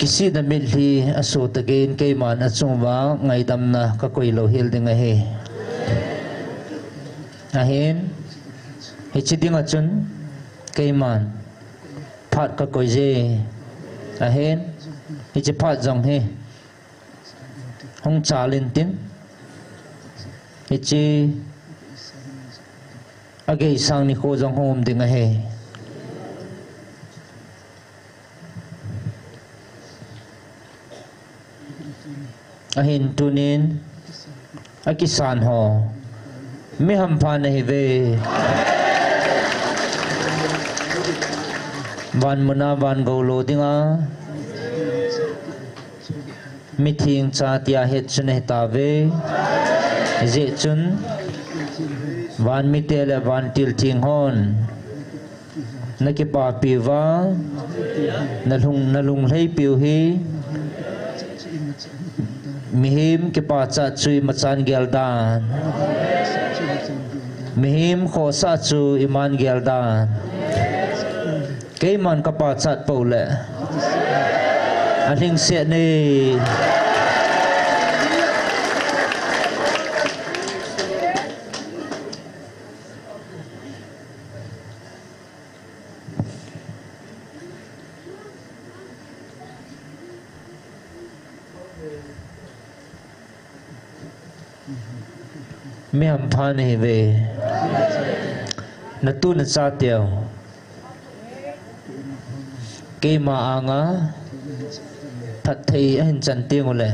kisihna mitlhi aso tah geiyin keiman achunguva ngaidamna kakoi louhel ding ahi. Ahin, hiche dinga chun keiman phat kakoije. Ahin, hiche phat jong hi hung chal intin, hiche ageisang nikho jong hung um ding ahi. Ahin tunin akisan ho mihampha nahiuve. Van muna van gou lo dinga mitheng cha tia het chu nahitauve. Hijeh chun van mite le vantil theng hon nakipapiuva, nalung, nalunglheipiu hi mihem kipachat chu imachan geldan, mihem khohsah chu iman geldan, keiman kapachat pou le alhingset e. Mihampha nahiuve. Natu nachateu keima anga phatthei ahin chan tengule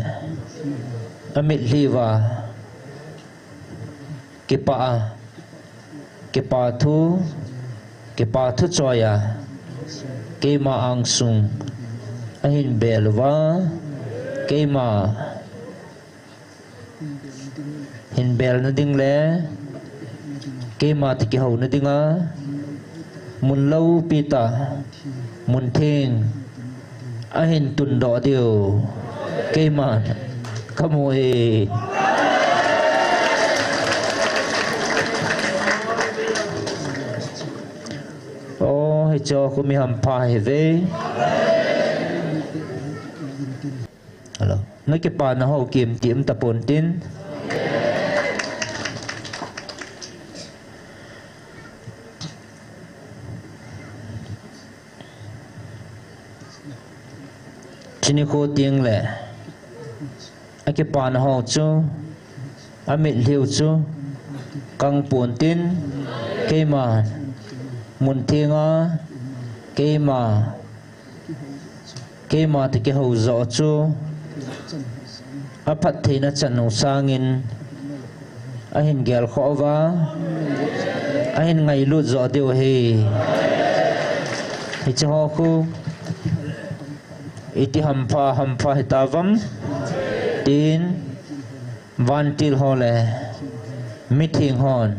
amitlhi uva kipah a, kipa thu, kipa thu choiya keima angsung ahin bel uva, keima hin belna ding le Keima toh kihouna dinga mun loupi tah, mun theng ahin tundoh diu keiman kamu e. O, hiche khu mi hampha ahiuve. Hello. Na kipana ho kimti um tapon tin. Hiche nikho teng le akipana ho chu, amitlhiu chu kang pon tin, keima mun thenga, keima, keima toh kihou joh chu aphattheina chan u sangin ahin gelkhoh uva, ahin ngailut joh diu ahi. Hiche ho khu iti hampha, hampha hitauvem tin, vantil ho le mitheng hon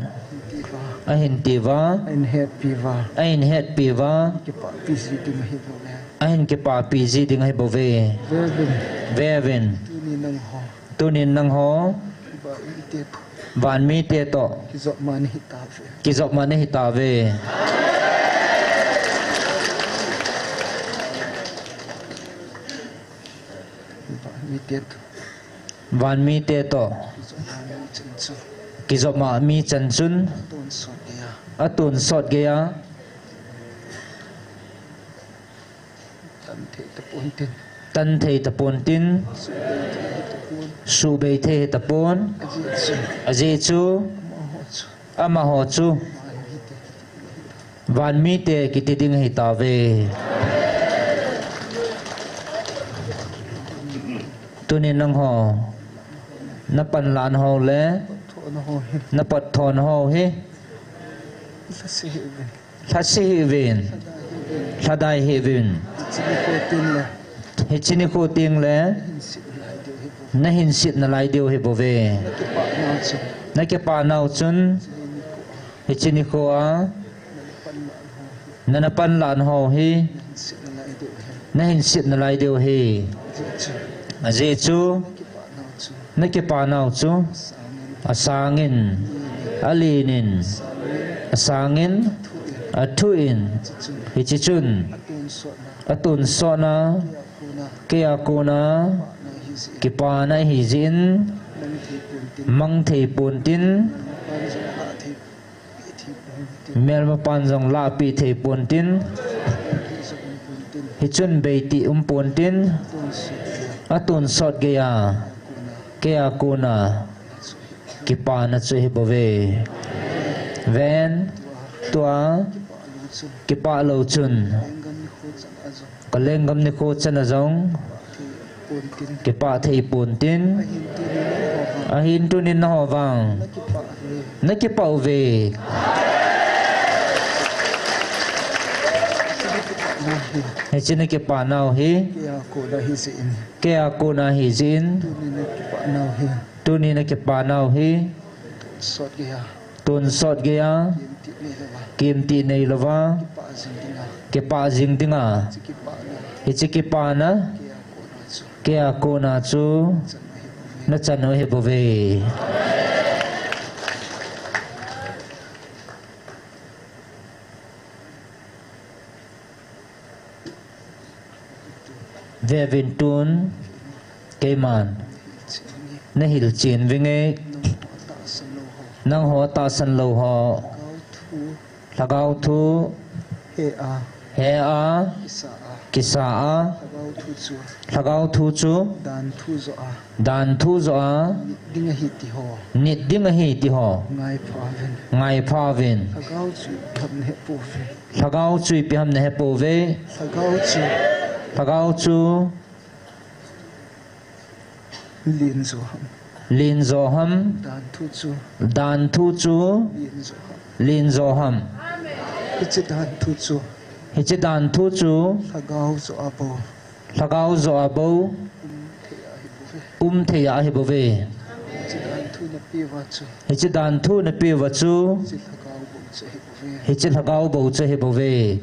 ahin tiuva, ahin hetpiuva, ahin hetpiuva. Kipapi ji ding ahi bouve. Ahin kipapi ji ding ahi bouve. Vevin. Vevin. Tunin nangho. Tunin nangho. Vanmite toh. Kijopma nahi tauve. Kijopma nahi tauve. Vanmite toh. Vanmite toh. Kijopma mi chan chun. Atonsot geiya. Atonsot geiya. Tan thei tapon tin. Tan thei tapon tin. Suhbei thei tapon. Suhbei thei tapon. Ajeh chu. Ajeh chu. Amaho chu. Amaho chu. Vanmite. Vanmite kiti ding ahi tauve. Tunin nangho. Na panlahna ho le. Thona ho hi. Na patthona ho hi. Lhase hih uvin. Lhase hih uvin. Lhadai hih uvin. Hiche nikho teng le. Hiche nikho teng le. Nahin set nalai diu ahi bouve. Nahin set nalai diu ahi bouve. Na kipah nau chun. Na kipah nau chun. Hiche nikho a. Na, na panlahna ho hi. Nahin set nalai diu ahi. Nahin set nalai diu ahi. Ajeh chu. Ajeh chu. Na kipah nau chu. Na kipah nau chu. Asangin, alenin, asangin, athuin, hiche chun, atonsotna, keija kona, kipana ahi jeh in, mangthei pon tin, melmapan jong lahpeh thei pon tin, hichun beitih um pon tin, atonsot geiya, keija kona, kipana chu ahi bouve. Ven, tua, kipah lou chun, ka lenggam nikho chan a jong, kipah thei pon tin, ahin tunin nangho vang, na kipah uve. Hiche na kipah nau hi, keija kona ahi jeh in, tuni na kipah nau hi, tonsot geiya, tonsot geiya, kimtih neilouva, kimtih neilouva, kipah jing dinga, kipah jing dinga, hiche kipana, hiche kipana, keija kona chu, keija kona chu, nachan u ahi bouve. Nachan u ahi bouve. Vevin tun, keiman, nahilchen vinge, nangho tahsan lou ho, lhagao thu, he a, he a, kisa a, kisa a, lhagao thu chu, lhagao thu chu, dan thu joh a, dan thu joh a, nit ding ahi ti ho, nit ding ahi ti ho, ngaipha uvin, ngaipha uvin. Lhagao chu ipi ham nahe pouve. Lhagao chu ipi ham nahe pouve. Lhagao chu. Lhagao chu. Len jo ham. Len jo ham. Dan thu chu. Dan thu chu. Len jo ham. Len jo ham. Hiche dan thu chu. Hiche dan thu chu. Lhagao joh a bou. Lhagao joh a bou. Um thei a ahi bouve. Um thei a ahi bouve. Hiche dan thu napeuva chu. Hiche dan thu napeuva chu. Hiche lhagao Hiche lhagao bou chu ahi bouve.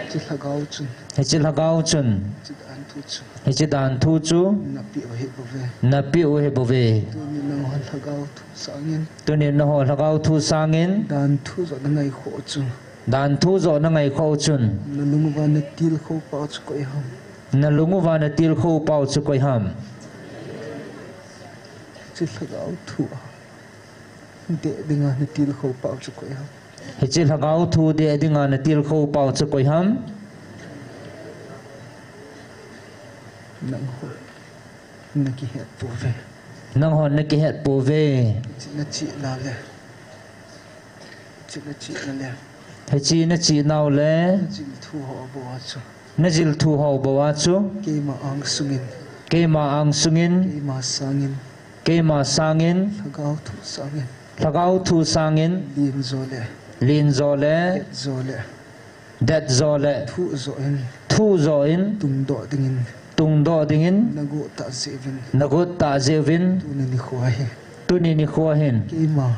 Hiche lhagao chun. Hiche lhagao chun. Hiche dan thu chu. Hiche dan thu chu. Napeh u ahi bouve. Napeh u ahi bouve. Tuni nangho lhagao thu sangin. Tuni nangho lhagao thu sangin. Dan thu joh nangaikhoh u chu. Dan thu joh nangaikhoh u chun. Nalung uva natilkhou pau chu koi ham. Nalung uva natilkhou pau chu koi ham. Hiche lhagao thu a. Deh dinga natilkhou pau chu koi ham. Hiche lhagao thu deh dinga natilkhou pau chu koi ham. Nangho nakihet pouve. Nangho nakihet pouve. Hiche nachihna le. Hiche nachihna le. Hiche nachihna u le. Najil thu ho bou a chu. Najil thu ho bou a chu. Keima angsungin. Keima angsungin. Keima sangin. Keima sangin. Lhagao thu sangin. Lhagao thu sangin. Len jo le. Len jo le. Det jo le. Det jo le. Thuh jo in. Thuh jo in. Tungdoh dingin. Tungdoh dingin. Nagot tah jeh uvin. Nagot tah jeh uvin. Tuni nikho hin. Tuni nikho hin. Keima.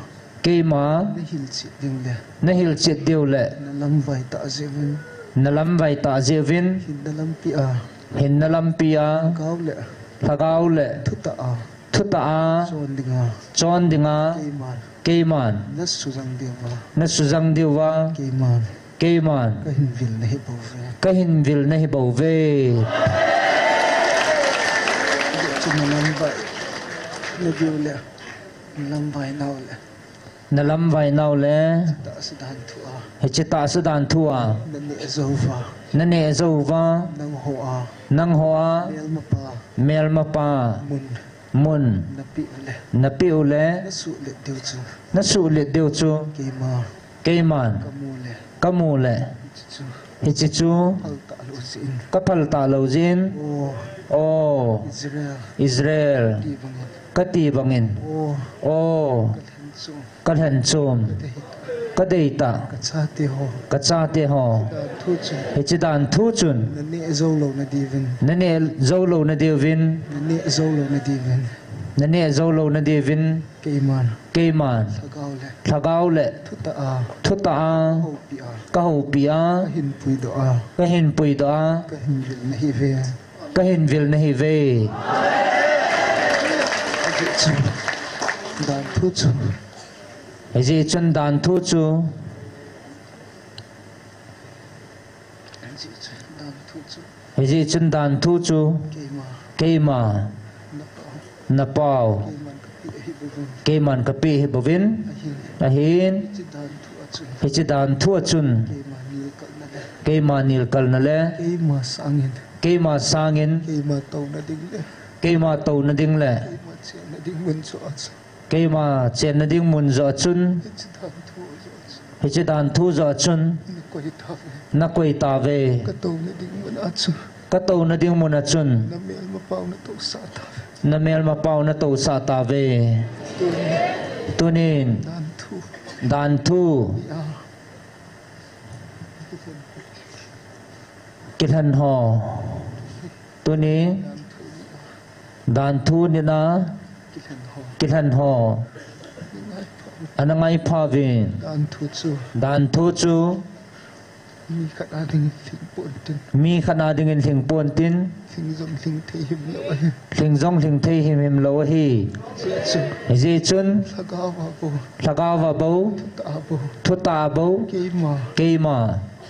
Keima. Nahilchet diu le. Nahilchet diu le. Nalamvai tah jeh uvin. Nalamvai tah jeh uvin. Hinna lampi a. Hinna lampi a. Lhagao le. Lhagao le. Thutah a. Thutah a. Chon dinga. Chon dinga. Keiman. Keiman. Nasujang diuva. Nasujang diuva. Keiman. Keiman. Kahin vil nahi bouve. Kahin vil nahi bouve. Hiche nalamvai nadiu le. Nalamvai nau le. Nalamvai nau le. Tahsa dan thu a. Hiche tahsa dan thu a. Naneh jou uva. Naneh jou uva. Nangho a. Nangho a. Melmapa. Melmapa. Mun. Mun. Napeh u le. Napeh u le. Nasuhlet diu chu. Nasuhlet diu chu. Keima. Keiman. Kamu le. Kamu le. Hiche chu. Hiche chu. Phal talou jeh in. Kaphal talou jeh in. O. O. Israel. Israel. Kati bangin. Kati bangin. O. O. Kalhen chom. Kalhen chom. Kadei tah. Kadei tah. Kachate ho. Kachate ho. Hiche dan thu chun. Hiche dan thu chun. Naneh jou lou nadiuvin. Naneh jou lou nadiuvin. Naneh jou lou nadiuvin. Naneh jou lou nadiuvin. Keiman. Keiman. Lhagao le. Lhagao le. Thutah a. Thutah a. Kahoupi a. Kahoupi a. Kahin puidoh a. Kahin puidoh a. Kahin vil nahi uve. Kahin vil nahi uve. Hijeh chun dan thu chu. Hijeh chun dan thu chu. Hijeh chun dan thu chu. Hijeh chun dan thu chu. Keima. Keima. Napao. Napao. Keiman kapeh ahi bouvin. Keiman kapeh ahi bouvin. Ahin. Ahin. Hiche dan thu a chun. Hiche dan thu a chun. Keima nilkalna le. Keima nilkalna le. Keima sangin. Keima sangin. Keima touna ding le. Keima touna ding le. Keima chenna ding mun joh a chun. Keima chenna ding mun joh a chun. Hiche dan thu joh a chun. Hiche dan thu joh a chun. Nakoi tauve. Nakoi tauve. Katouna ding mun a chun. Katouna ding mun a chun. Namelmapau natousah tauve. Namelmapau natousah tauve. Tunin. Tunin. Dan thu. Dan thu. Nia. Kilhen ho. Tunin. Dan thu. Dan thu nina. Kilhen ho. Kilhen ho. Ana ngai pha uvin. Dan thu chu. Dan thu chu. Mi khat a dingin lhing pontin. Mi khat a dingin lhing pontin. Lhing jong lhing thei himlou ahi. Lhing jong lhing thei himhim lou ahi. Hijeh chun. Hijeh chun. Lhagao a bou. Lhagao a bou. Thutah a bou. Thutah a bou. Keima. Keima.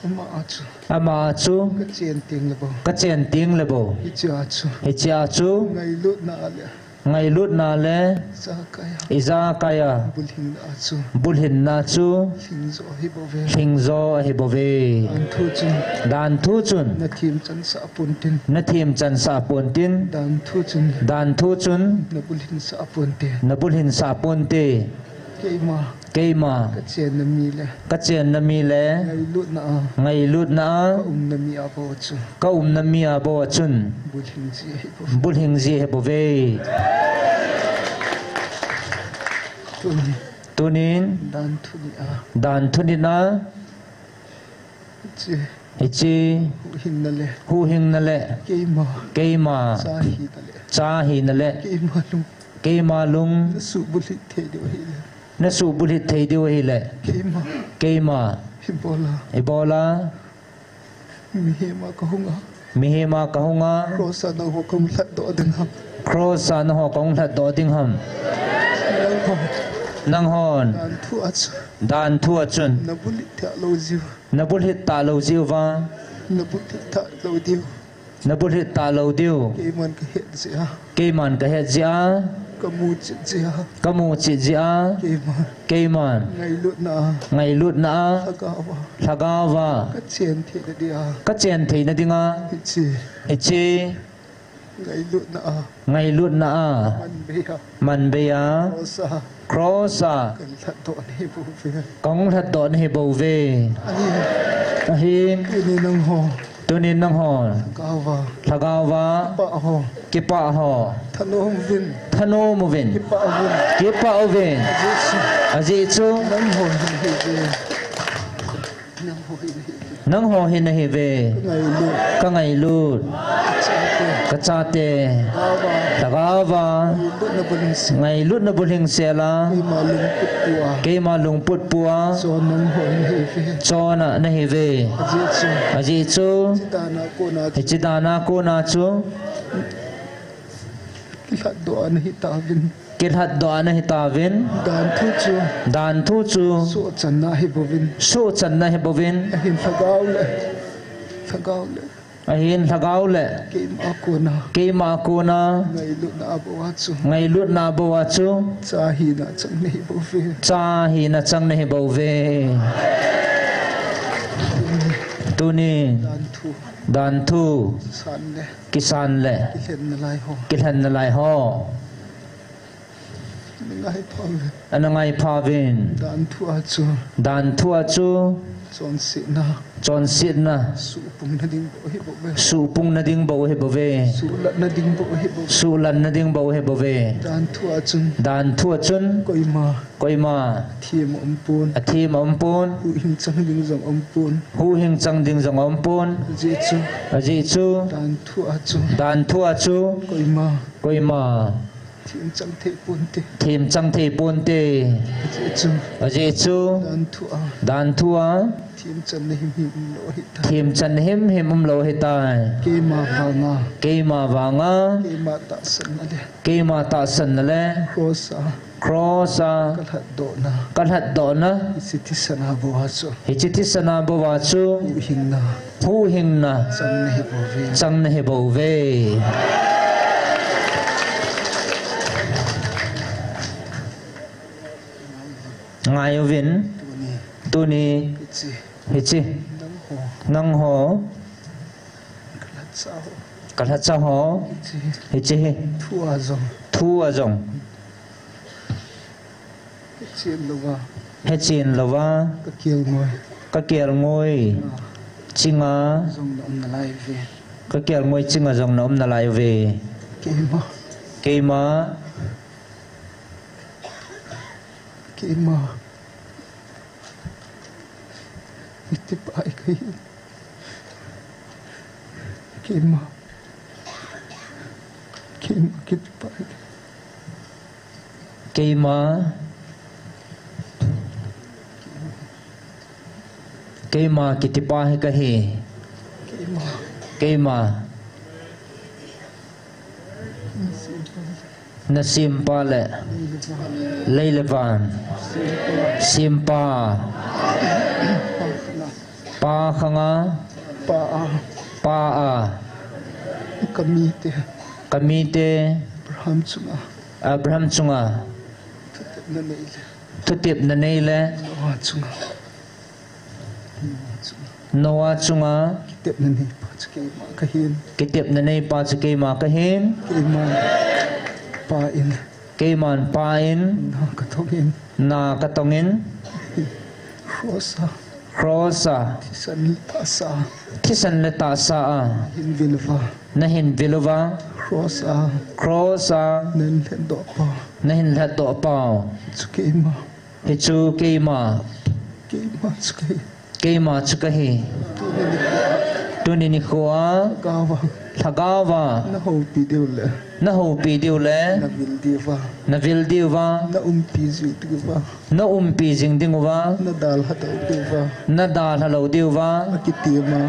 Ama a chu. Ama a chu. Kachen teng le bou. Kachen teng le bou. Hiche a chu. Hiche a chu. Ngailutna le. Ngailutna le. Ijakai a. Ijakai a. Bulhinna chu. Bulhinna chu. Lhing jo ahi bouve. Lhing jo ahi bouve. Dan thu chun. Dan thu chun. Nathem chansah pontin. Nathem chansah pontin. Dan thu chun. Dan thu chun. Nabulhinsah ponte. Nabulhinsah ponte. Keima. Keima. Kachenna mi le. Kachenna mi le. Ngailutna a. Ngailutna a. Kaumna mi a bou a chu. Kaumna mi a bou a chun. Bulhing ji ahi bou. Bulhing ji ahi bouve. Tun. Tunin. Dan thu ni a. Dan thu nina. Hiche. Hiche. Huhhingna le. Huhhingna le. Keima. Keima. Cha hina le. Cha hina le. Keima lung. Keima lung. Nasuh bulhing thei diu ahi le. Nasuh bulhit thei diu ahile. Keima. Keima. Ibola. Ibola. Mihem a kahunga. Mihem a kahunga. Cross a nangho kahung lhatdoh ding ham. Cross a nangho kahung lhatdoh ding ham. Nanghon. Nanghon. Dan thu a chu. Dan thu a chun. Nabulhit talou jiu. Nabulhit talou jiu va. Nabulhit talou diu. Nabulhit talou diu. Keiman kahet jeh a. Keiman kahet jeh a. Kamu chit jeh a. Kamu chit jeh a. Keiman. Keiman. Ngailutna a. Ngailutna a. Lhagao a. Lhagao a. Kachen theina dia. Kachen theina dinga. Hiche. Hiche. Ngailutna a. Ngailutna a. Manbei a. Manbei a. Cross a. Cross a. Kalhatdoh nahi bouve. Kahung lhatdoh nahi bouve. Ahi. Ahin. Tuni nangho. Tuni nangho. Lhagao a. Lhagao a. Kipah ho. Kipah ho. Thanom uvin. Thanom uvin. Kipah uvin. Kipah uvin. Ajeh chu. Ajeh chu. Nangho hi nahiuve. Nangho hi nahiuve. Nangho hi nahiuve. Kangailut. Kangailut. Kachate. Kachate. Lhagao a. Lhagao a. Ngailutna bulhing sel a. Ngailutna bulhing sel a. Keima lungput pua. Keima lungput pua. Chon nangho hi nahiuve. Chon a nahiuve. Ajeh chu. Ajeh chu. Hiche dan a kona chu. Hiche dan a kona chu. Kilhatdoh a nahi tauvin. Kilhatdoh a nahi tauvin. Dan thu chu. Dan thu chu. Sohchanna ahi bouvin. Sohchanna ahi bouvin. Ahin lhagao le. Lhagao le. Ahin lhagao le. Keima a kona. Keima a kona. Ngailutna a bou a chu. Ngailutna a bou a chu. Cha hina chang nahi bouve. Cha hina chang nahi bouve. Tuni. Dan thu. Dan thu. San le. Kisan le. Kilhen nalai ho. Kilhen nalai ho. Ana ngai phauvin. Ana ngai phauvin. Dan thu a chu. Dan thu a chu. Chonsetna. Chonsetna. Suhpung nading bou ahi bouve. Suhpung nading bou ahi bouve. Suhlat nading bou ahi bouve. Suhlat nading bou ahi bouve. Dan thu a chun. Dan thu a chun. Koima. Koima. Athem aumpon. Athem aumpon. Huhhing chang ding jong aumpon. Huhhing chang ding jong aumpon. Ajeh chu. Ajeh chu. Dan thu a chu. Dan thu a chu. Koima. Koima. Themchang thei ponte. Themchang thei ponte. Ajeh chu. Ajeh chu. Dan thu a. Dan thu a. Themchanna himhim umlou ahitai. Themchanna himhim umlou ahitai. Keima vanga. Keima vanga. Keima tahsanna le. Keima tahsanna le. Cross a. Cross a. Kalhatdohna. Kalhatdohna. Hiche thisan a bou a chu. Hiche thisan a bou a chu. Huhhingna. Huhhingna. Chang nahi bouve. Chang nahi bouve. Ngai uvin. Tuni. Tuni. Hiche. Hiche. Nangho. Nangho. Kalhacha ho. Kalhacha ho. Hiche. Hiche hi. Thu a jong. Thu a jong. Hechen louva. Hechen louva. Kakelngoi. Kakelngoi. Chinga. Jong naum nalai uve. Kakelngoi chinga jong naum nalai uve. Keima. Keima. Keima. Kitipa hi kahi. Keima. Keima kitipa hi. Keima. Keima kitipa hi kahi. Keima. Keima. Nasempa le. Lei le van. Sempa. Pa khanga. Pa a. Pa a. Kamite. Kamite. Abraham chunga. Abraham chunga. Thutepna neile. Thutepna neile. Noah chunga. Noah chunga. Kitepna neipa chu keima kahin. Kitepna neipa chu keima kahin. Keiman pa in. Keiman pa in. Na katongin. Na katongin. Cross a. Cross a. Thisan le tahsa a. Thisan le tahsa a. Nahin vil uva. Nahin vil uva. Cross a. Cross a. Nahin lhatdoh pau. Nahin lhatdoh pau. Chu keima. Hichu keima. Keima chu kahi. Keima chu kahi. Tuni nikho a. Tuni nikho a. Lhagao a. Lhagao va. Na houpi diu le. Na houpi diu le. Na vil diu va. Na vil diu va. Na umpi jing diu va. Na umpi jing diu va. Na dalha diu va. Na dalha lou diu va. Akitima.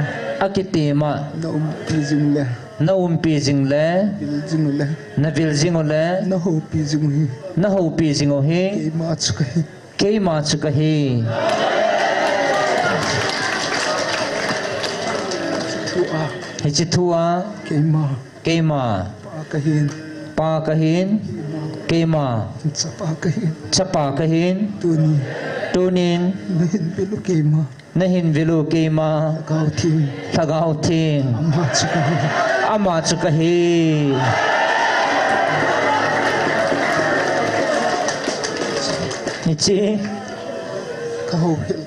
Akitima. Na umpi jing le. Na umpi jing le. Vil jing le. Na vil jing le. Na houpi jing hi. Na houpi jing hi. Keima chu kahi. Keima chu kahi. Thu a. Hiche thu a. Keima. Keima. Pa kahin. Pa kahin. Keima. Chapa kahin. Chapa kahin. Tuni. Tunin. Nahin vil u keima. Nahin vil u keima. Lhagao Theng. Lhagao Theng. Ama chu kahi. Ama chu kahi. Hiche. Ka houhil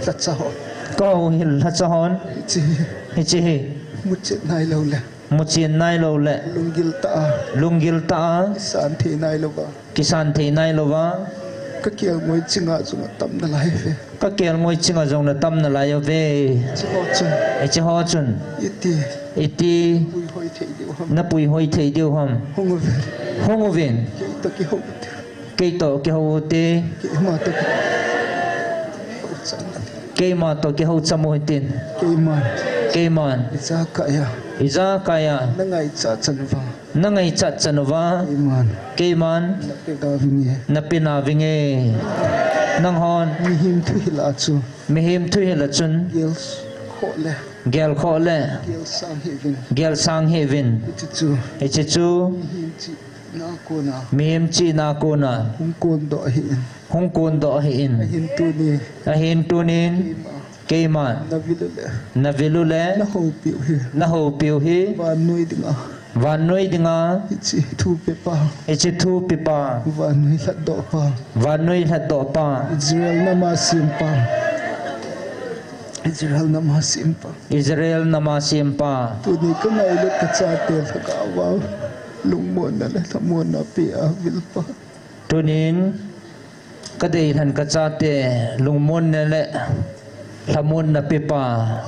lhacha hon. Ka houhil lhacha hon. Hiche hi. Hiche hi. Muchet nailou le. Muchet nailou le. Lunggil tah a. Lunggil tah a. Kisan thei nailou va. Kisan thei nailou va. Ka kelngoi chinga jong atam nalai uve. Ka kelngoi chinga jong natam nalai uve. Hiche ho chun. Hiche ho chun. Iti. Iti. Puihoi thei diu ham. Na puihoi thei diu ham. Hung uvin. Hung uvin. Keito kihou. Keito kihou u te. Keima toh ki-, keima toh kihou cham u hitin. Keiman. Keiman. Ijakai a. Ijakai a. Na ngaichat chan uva. Na ngaichat chan uva. Keiman. Keiman. Na pe nauvinge. Na pe nauvinge. Nanghon. Mihem thuhil a chu. Mihem thuhil a chun. Gel khoh le. Gel khoh le. Gel sang hih uvin. Gel sang hih uvin. Hiche chu. Hiche chu. Mihem chi- Na kona. Mihem chihna kona. Hung kondoh ahin. Hung kondoh ahin. Ahin tuni. Ahin tunin. Keima. Keima. Na vil u le. Na vil u le. Na houpi u hi. Na houpi u hi. Vannoi dinga. Vannoi dinga. Hiche thupepa. Hiche thupepa. Vannoi lhatdohpa. Vannoi lhatdohpa. Israel nama sempa. Israel nama sempa. Israel nama sempa. Tuni ka ngailut ka chate lhagao a lungmonna le lhamonna pe a vilpa. Tunin ka deilhen ka chate lungmonna le lhamonna pepa.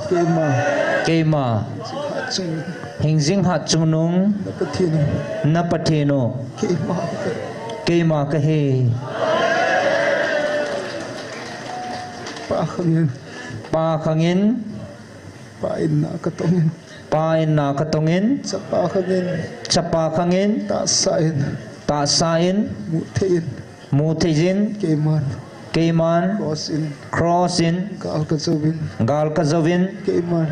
Keima. Keima. Hingjing hat chungnung. Hingjing hat chungnung. Na Pathen u. Na Pathen u. Keima. Keima kahi. Pa khangin. Pa khangin. Pa inna ka tongin. Pa inna ka tongin. Chapa khangin. Chapa khangin. Tahsa in. Tahsa in. Mu thei in. Mu thei in. Keiman. Keiman. Cross in. Cross in. Gal ka jouvin. Gal ka jouvin. Keiman.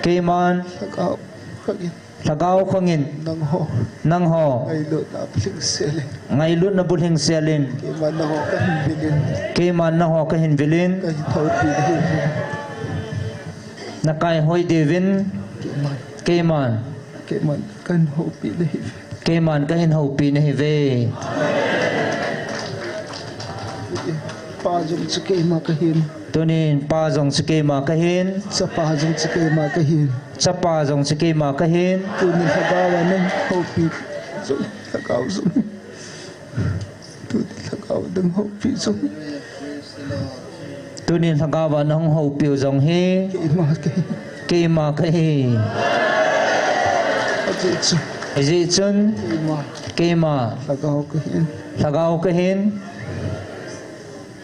Keiman. Lhagao khangin. Lhagao khangin. Nangho. Nangho. Ngailutna bulhing selin. Ngailutna bulhing selin. Keiman nangho kahin vilin. Keiman nangho kahin vilin. Kahin houpi nahiuvin. Na kaihoi diuvin. Keiman. Keiman. Keiman kahin houpi nahiuve. Keiman kahin houpi nahiuve. Pa jong chu keima kahin. Tunin pa jong chu keima kahin. Chapa jong chu keima kahin. Chapa jong chu keima kahin. Tunin lhagao a nahoupi jong, lhagao jong. Tunin lhagao a nahoupi jong. Tunin lhagao a nahung houpi u jong hi. Keima kahi. Keima kahi. Ajeh chun. Ajeh chun. Keima. Keima. Lhagao kahin. Lhagao kahin.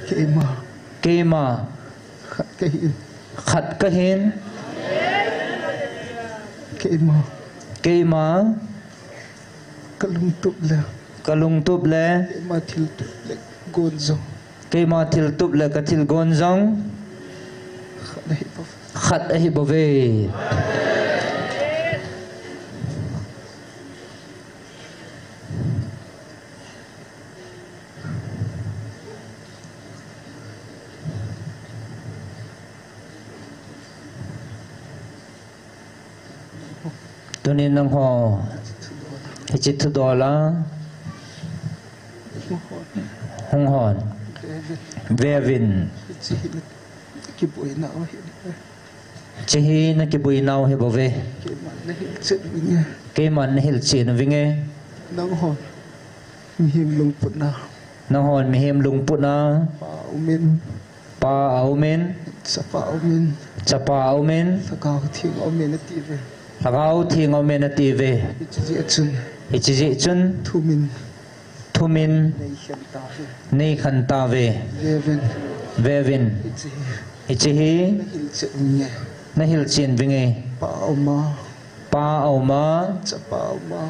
Keima. Keima. Khat kahin. Khat kahin. Keima. Keima. Ka lungtup le. Ka lungtup le. Keima thiltup le gon jong. Keima thiltup le ka thilgon jong. Khat ahi bou. Khat ahi bouve. Tunin nangho hiche thudol a hung hon. Veuvin. Hiche hi nakiboinau hi bouve. Keiman nahilchet uvinge. Keiman nahilchet uvinge. Nanghon mihem lungput na. Nanghon mihem lungput na. Pa aumin. Pa aumin. Chapa aumin. Chapa aumin. Lhagao Theng aumin atiuve. Lhagao Theng aume nati uve. Hiche jeh chun. Hiche jeh chun. Thumin. Thumin. Nei khen tauve. Nei khen tauve. Veuvin. Veuvin. Hiche hi. Hiche hi. Na hilchen vinge. Na hilchen vinge. Pa auma. Pa auma. Chapa auma.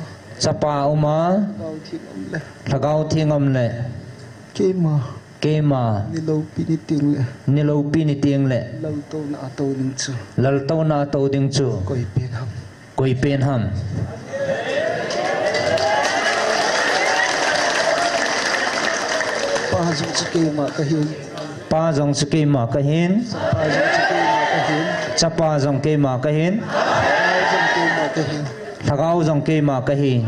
Chapa auma. Lhagao Theng aum le. Lhagao Theng aum le. Keima. Keima. Ni loupi ni teng le. Ni loupi ni teng le. Laltouna a tou ding chu. Laltouna a tou ding chu. Koi pen ham. Koi pen ham. Pa jong chu keima kahin. Pa jong chu keima kahin. Chapa jong chu keima kahin. Chapa jong keima kahin. Lhagao jong keima kahin. Lhagao jong keima kahin.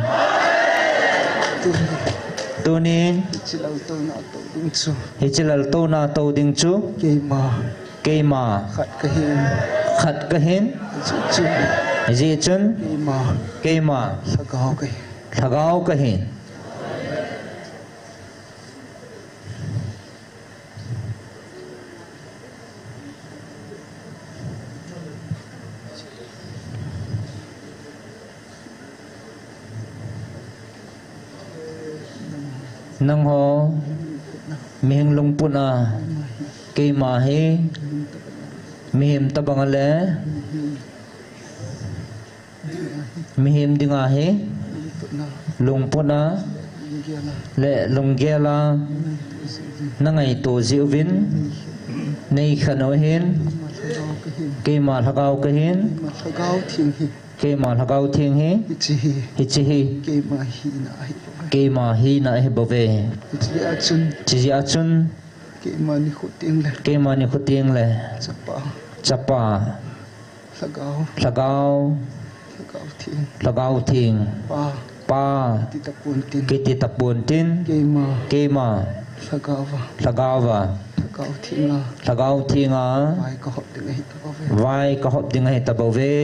Tunin. Tunin. Hiche laltouna a tou ding chu. Hiche laltouna a tou ding chu. Keima. Keima. Khat kahin. Khat kahin. Hijeh chun. Hijeh chun. Keima. Keima. Lhagao kahin. Lhagao kahin. Nangho, mihing lungput a, keima hi, mihem tabang a le, mihem dinga hi, lungput a, le lunggel a, nangaito jeh uvin, nei khen u ahin, keima lhagao kahin, Keima Lhagao Theng hi. Keima Lhagao Theng hi. Hiche hi. Hiche hi. Keima hina ahi bouve. Keima hina ahi bouve. Hiche jeh a chun. Hiche jeh a chun. Keima nikho teng le. Keima nikho teng le. Chapa. Chapa. Lhagao. Lhagao. Lhagao Theng. Lhagao Theng. Pa. Pa. Kiti tapon tin. Kiti tapon tin. Keima. Keima. Lhagao va. Lhagao va. Lhagao Theng a. Lhagao Theng a. Vai kahop ding ahi tabouve. Vai kahop ding ahi tabouve.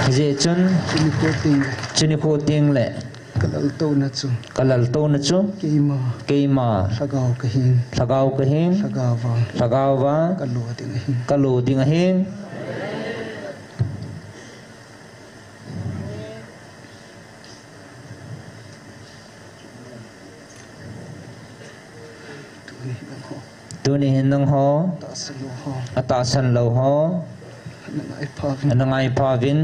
Hijeh chun. Chuni kho teng le. Chuni kho teng le. Ka laltouna chu. Ka laltouna chu. Keima. Keima. Lhagao kahin. Lhagao kahin. Lhagao va. Lhagao va. Ka lo ding ahin. Ka lo ding ahin. Tuni hin nangho. Tahsan lou ho. Atahsan lou ho. Ana ngai pha uvin. Ana ngai pha uvin.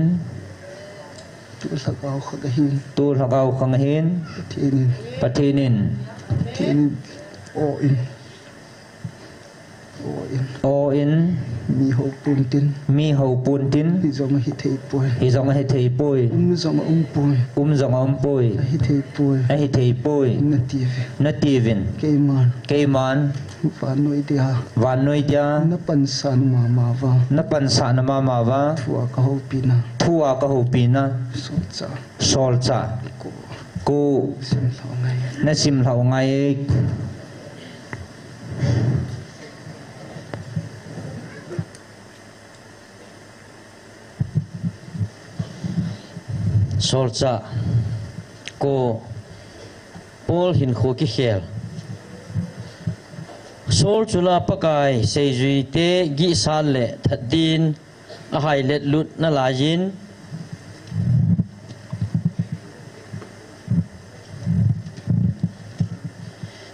Tu lhagao kha kahin. Tu lhagao kha kahin. Pathen in. Pathen in. Pathen in. O in. O in. Mi hou pon tin. Mi hou pon tin. Hijong ahi thei poi. Hijong ahi thei poi. Um jong aum poi. Um jong aum poi. Ahi thei poi. Ahi thei poi. Nati uvin. Nati uvin. Keiman. Keiman. Vannoi dia. Vannoi dia. Na pansahna mama uva. Na pansahna mama uva. Thu a ka houpi na. Thu a ka houpi na. Solchah. Solchah. Ko. Ko. Sim lhau ngai. Na sim lhau ngai. Solchah. Ko. Paul hinkho kikhel. Saul chu la Pakai seijui te gihsat le that din a hailet lut nalai in,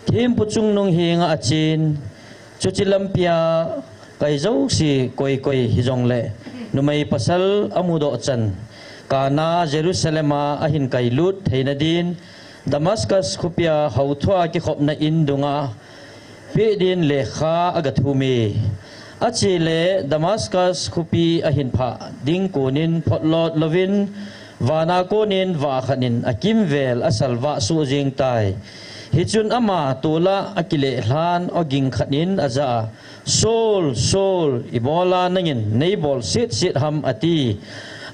thempu chungnung henga achen, chuche lampia kai jouse koi koi hijongle, numei pasal amudoh chan, kana Jerusalem a ahin kailut theina din, Damascus khopia houthua kikhopna in dunga peh din lekha agathum e. Achele Damascus khopi ahin phah ding konin photlot louvin, vana konin vah khat in akimvel asalvah soh jeng tai. Hichun ama tola akileh lhan aw ging khat in ajah a, Saul, Saul, ibola nangin neibol setset ham, ati.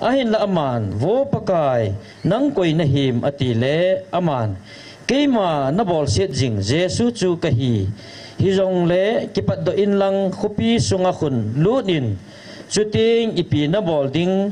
Ahinla aman, Vo Pakai, nang koi nahim, atile aman, Keima nabolset jing Jesu chu kahi. Hijongle kipatdoh inlang khopi sunga khun lut in, chuteng ipi nabol ding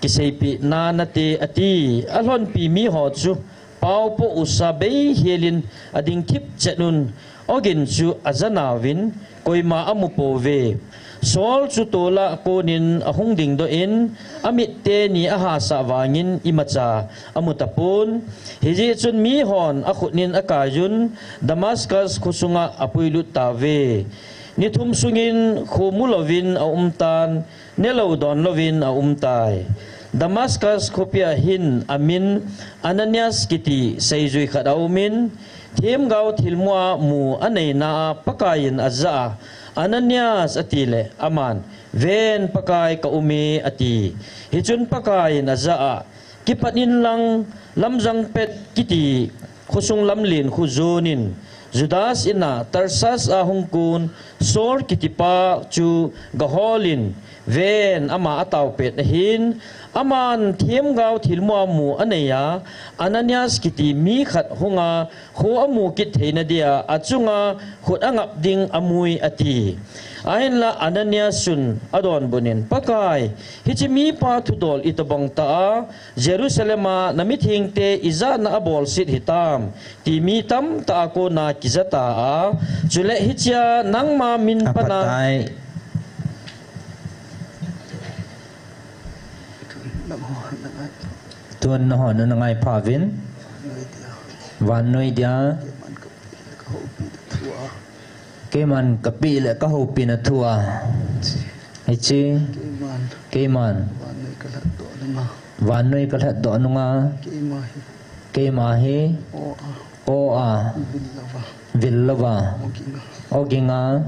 kiseipeh nanate, ati. Alhonpi miho chu paopoh usa beihelin ading thipchet un, Ogin chu ajanauvin, koima amupouve. Saul chu tola konin ahung dingdoh in, amit teni ahasah vangin imacha amutapon. Hijeh chun mihon akhutnin akaiyun, Damascus khosunga apuilut tauve. Nithum sungin kho mulouvin aumtan, nelou donlouvin aumtai. Damascus khopia hin amin Ananias kiti seijui khat aumin, themgao thilmua mu aneina a Pakaiyin ajah a, Ananias, atile, aman, Ven, Pakai, kaume, ati. Hichun Pakaiyin ajah a, Kipat inlang, Lamjang Pet kiti khosung lamlen khu jonin, Judas ina Tarsas a hungkon Saul kitipa chu gaholin, ven, ama ataopet ahin, aman themgao thilmua mu aneiya, Ananias kiti mi khat hunga kho amu kit theina dia achunga khut angap ding amui, ati. Ahinla Ananias chun adonbut in, Pakai, hiche mipa thudol itobang tah a, Jerusalem a namithengte ijatna abolset hitam, ti mi tamtah a kona kijata a, chule hichea nangma min pana Tun nangho nangai phauvin, vannoi dia keiman kapeh le kahoupina thua, hiche keiman vannoi kalhatdoh nunga, keima hi aw a vil louva, oginga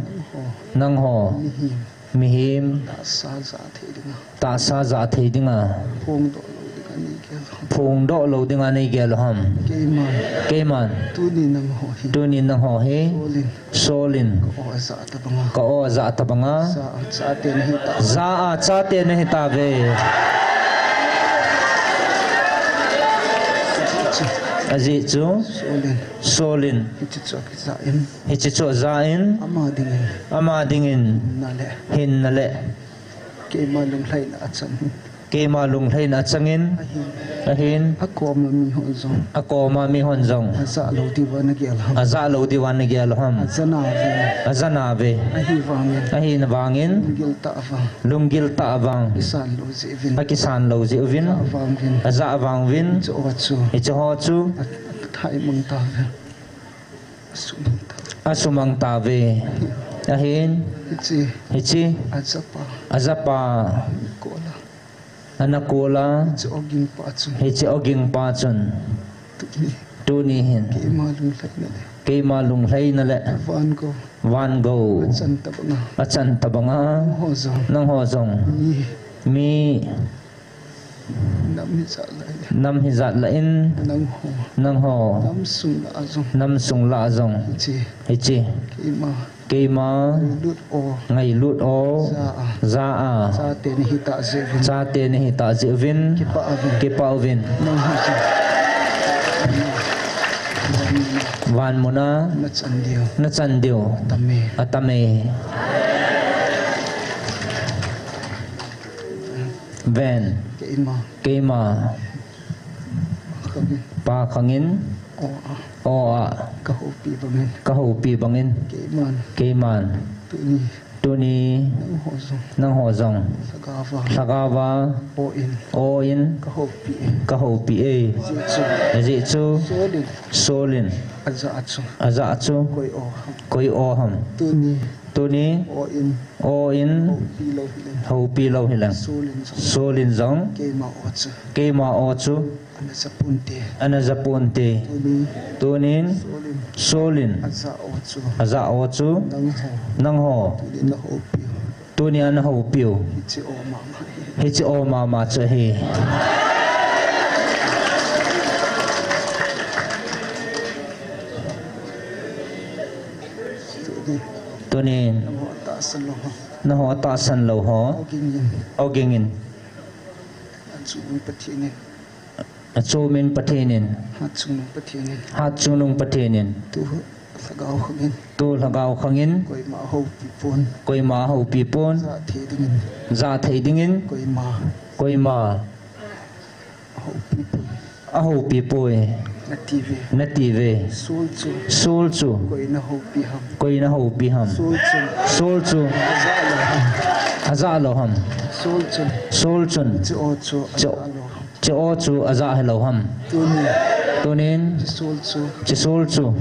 nangho mihem tahsa jah thei dinga phongdoh lou dinga neigel u ham? Keiman tuni nangho hi Saul in ka aw ajah tobanga, jah a chate nahitauve. Ajeh chu Saul in hiche chu ajah in, ama dingin hinna le keima lunglhaina achangin, ahin akoma mihon jong ajah lou diuva nagel u ham? Ajanauve. Ahivangin lunggil tah vang akisan lou jeh uvin, ajah vangin hicheho chu asumang tauve. Ahin hiche ajapa ana kola, hiche ogingpa chun tuni hin keima lunglhaina le vangou achan tobanga nangho jong mi nam hijat lah in nangho namsung lah a jong hiche keima ngailut aw jah a chate nahitah jeh uvin kipah uvin, van muna nachan diu atame. Ven, keima Pa khangin aw a kahoupi bangin keiman tuni nangho jong lhagaova aw in kahoupi e. Ajeh chu Saul in ajah chu koi aw ham? Tuni aw in houpi lou hileng, Saul in jong keima aw chu ana japonte. Tunin Saul in ajah aw chu nangho tunia nahoupiu hiche aw mama chu ahi. Tunin nangho atahsan lou ho ogingin achomin Pathen in, hatchungnung Pathen in tu lhagao khangin koima ahoupi pon, jah thei dingin koima ahoupi poi. Nati ve. Nati ve. Sol chu. Sol chu. Koi na houpi ham. Koi na houpi ham. Sol chu. Sol chu. Ajah lou ham. Ajah lou ham. Sol chun. Sol chun. Hiche aw chu. Hiche, ajah lou ham. Hiche aw chu ajah helou ham. Tunin. Tunin. Hiche sol chu. Hiche sol chu.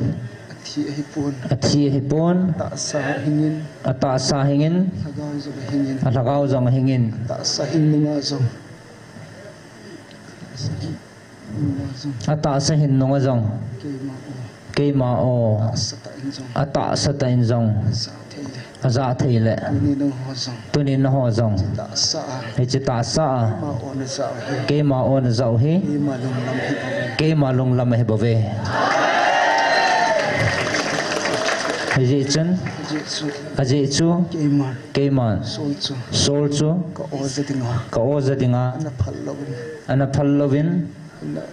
Athi ahipon. Athi ahipon. Atahsa ahingin. Atahsa ahingin. Alhagao jong ahingin. Alhagao jong ahingin. Atahsa hing nunga jong. Atahsa hing nunga jong. Keima aw. Keima aw. Atahsa tah in jong. Atahsa tah in jong. Ajah thei le. Ajah thei le. Tuni nangho jong. Tuni nangho jong. Hiche tahsa a. Hiche tahsa a. Keima aw najah u hi. Keima aw najah u hi. Keima lunglam ahi bouve. Keima lunglam ahi bouve. Hijeh chun. Ajeh chu. Ajeh chu. Keiman. Keiman. Sol chu. Sol chu. Ka aw ja dinga. Ka aw ja dinga. Ana phal louvin. Ana phal louvin. Ana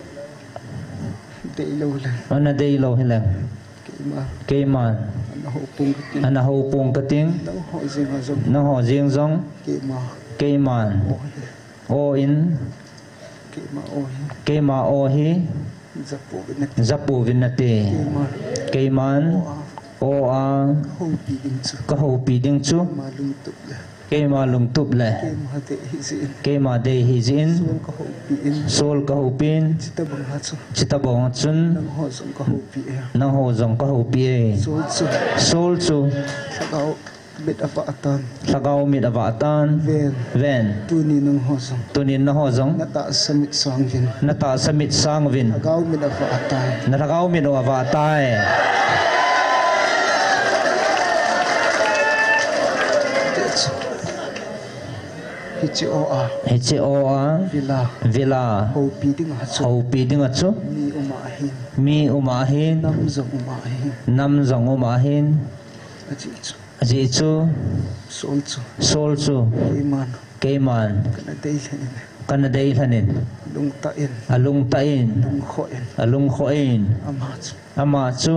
deilou hileng. Ana deilou hileng. Keima. Keiman. Ana hou pong kating. Ana hou pong kating. Nangho jeng jong. Nangho jeng jong. Keima. Keiman. Aw hi. Aw in. Keima aw hi. Keima aw hi. Ja pouvin nate. Ja pouvin nate. Keiman. Keiman. Aw a. Aw a. Ka houpi ding chu. Ka houpi ding chu. Keima lungtup le. Keima lungtup le. Keima dei hijeh in. Keima dei hijeh in. Sol ka houpi in. Sol ka houpi in. Hiche tobang a chu. Hiche tobang a chun. Nangho jong ka houpi e. Nangho jong ka houpi e. Sol chu. Sol chu. Lhagao mit avah tan. Lhagao mit avah tan. Ven. Ven. Tuni nangho jong. Tuni nangho jong. Na tahsa mit sang uvin. Na tahsa mit sang uvin. Lhagao mit avah tai. Na lhagao mit avah tai. Hiche aw a. Hiche aw a. Vil a. Vil a. Houpi dinga chu. Houpi dinga chu. Mi um ahin. Mi um ahin. Nam jong um ahin. Nam jong um ahin. Ajeh chu. Ajeh chu. Sol chu. Sol chu. Keiman. Keiman. Kana dei lhon in. Kana dei lhon in. Alungtah in. Alungtah in. Alungkhoh in. Alungkhoh in. Ama chu. Ama chu.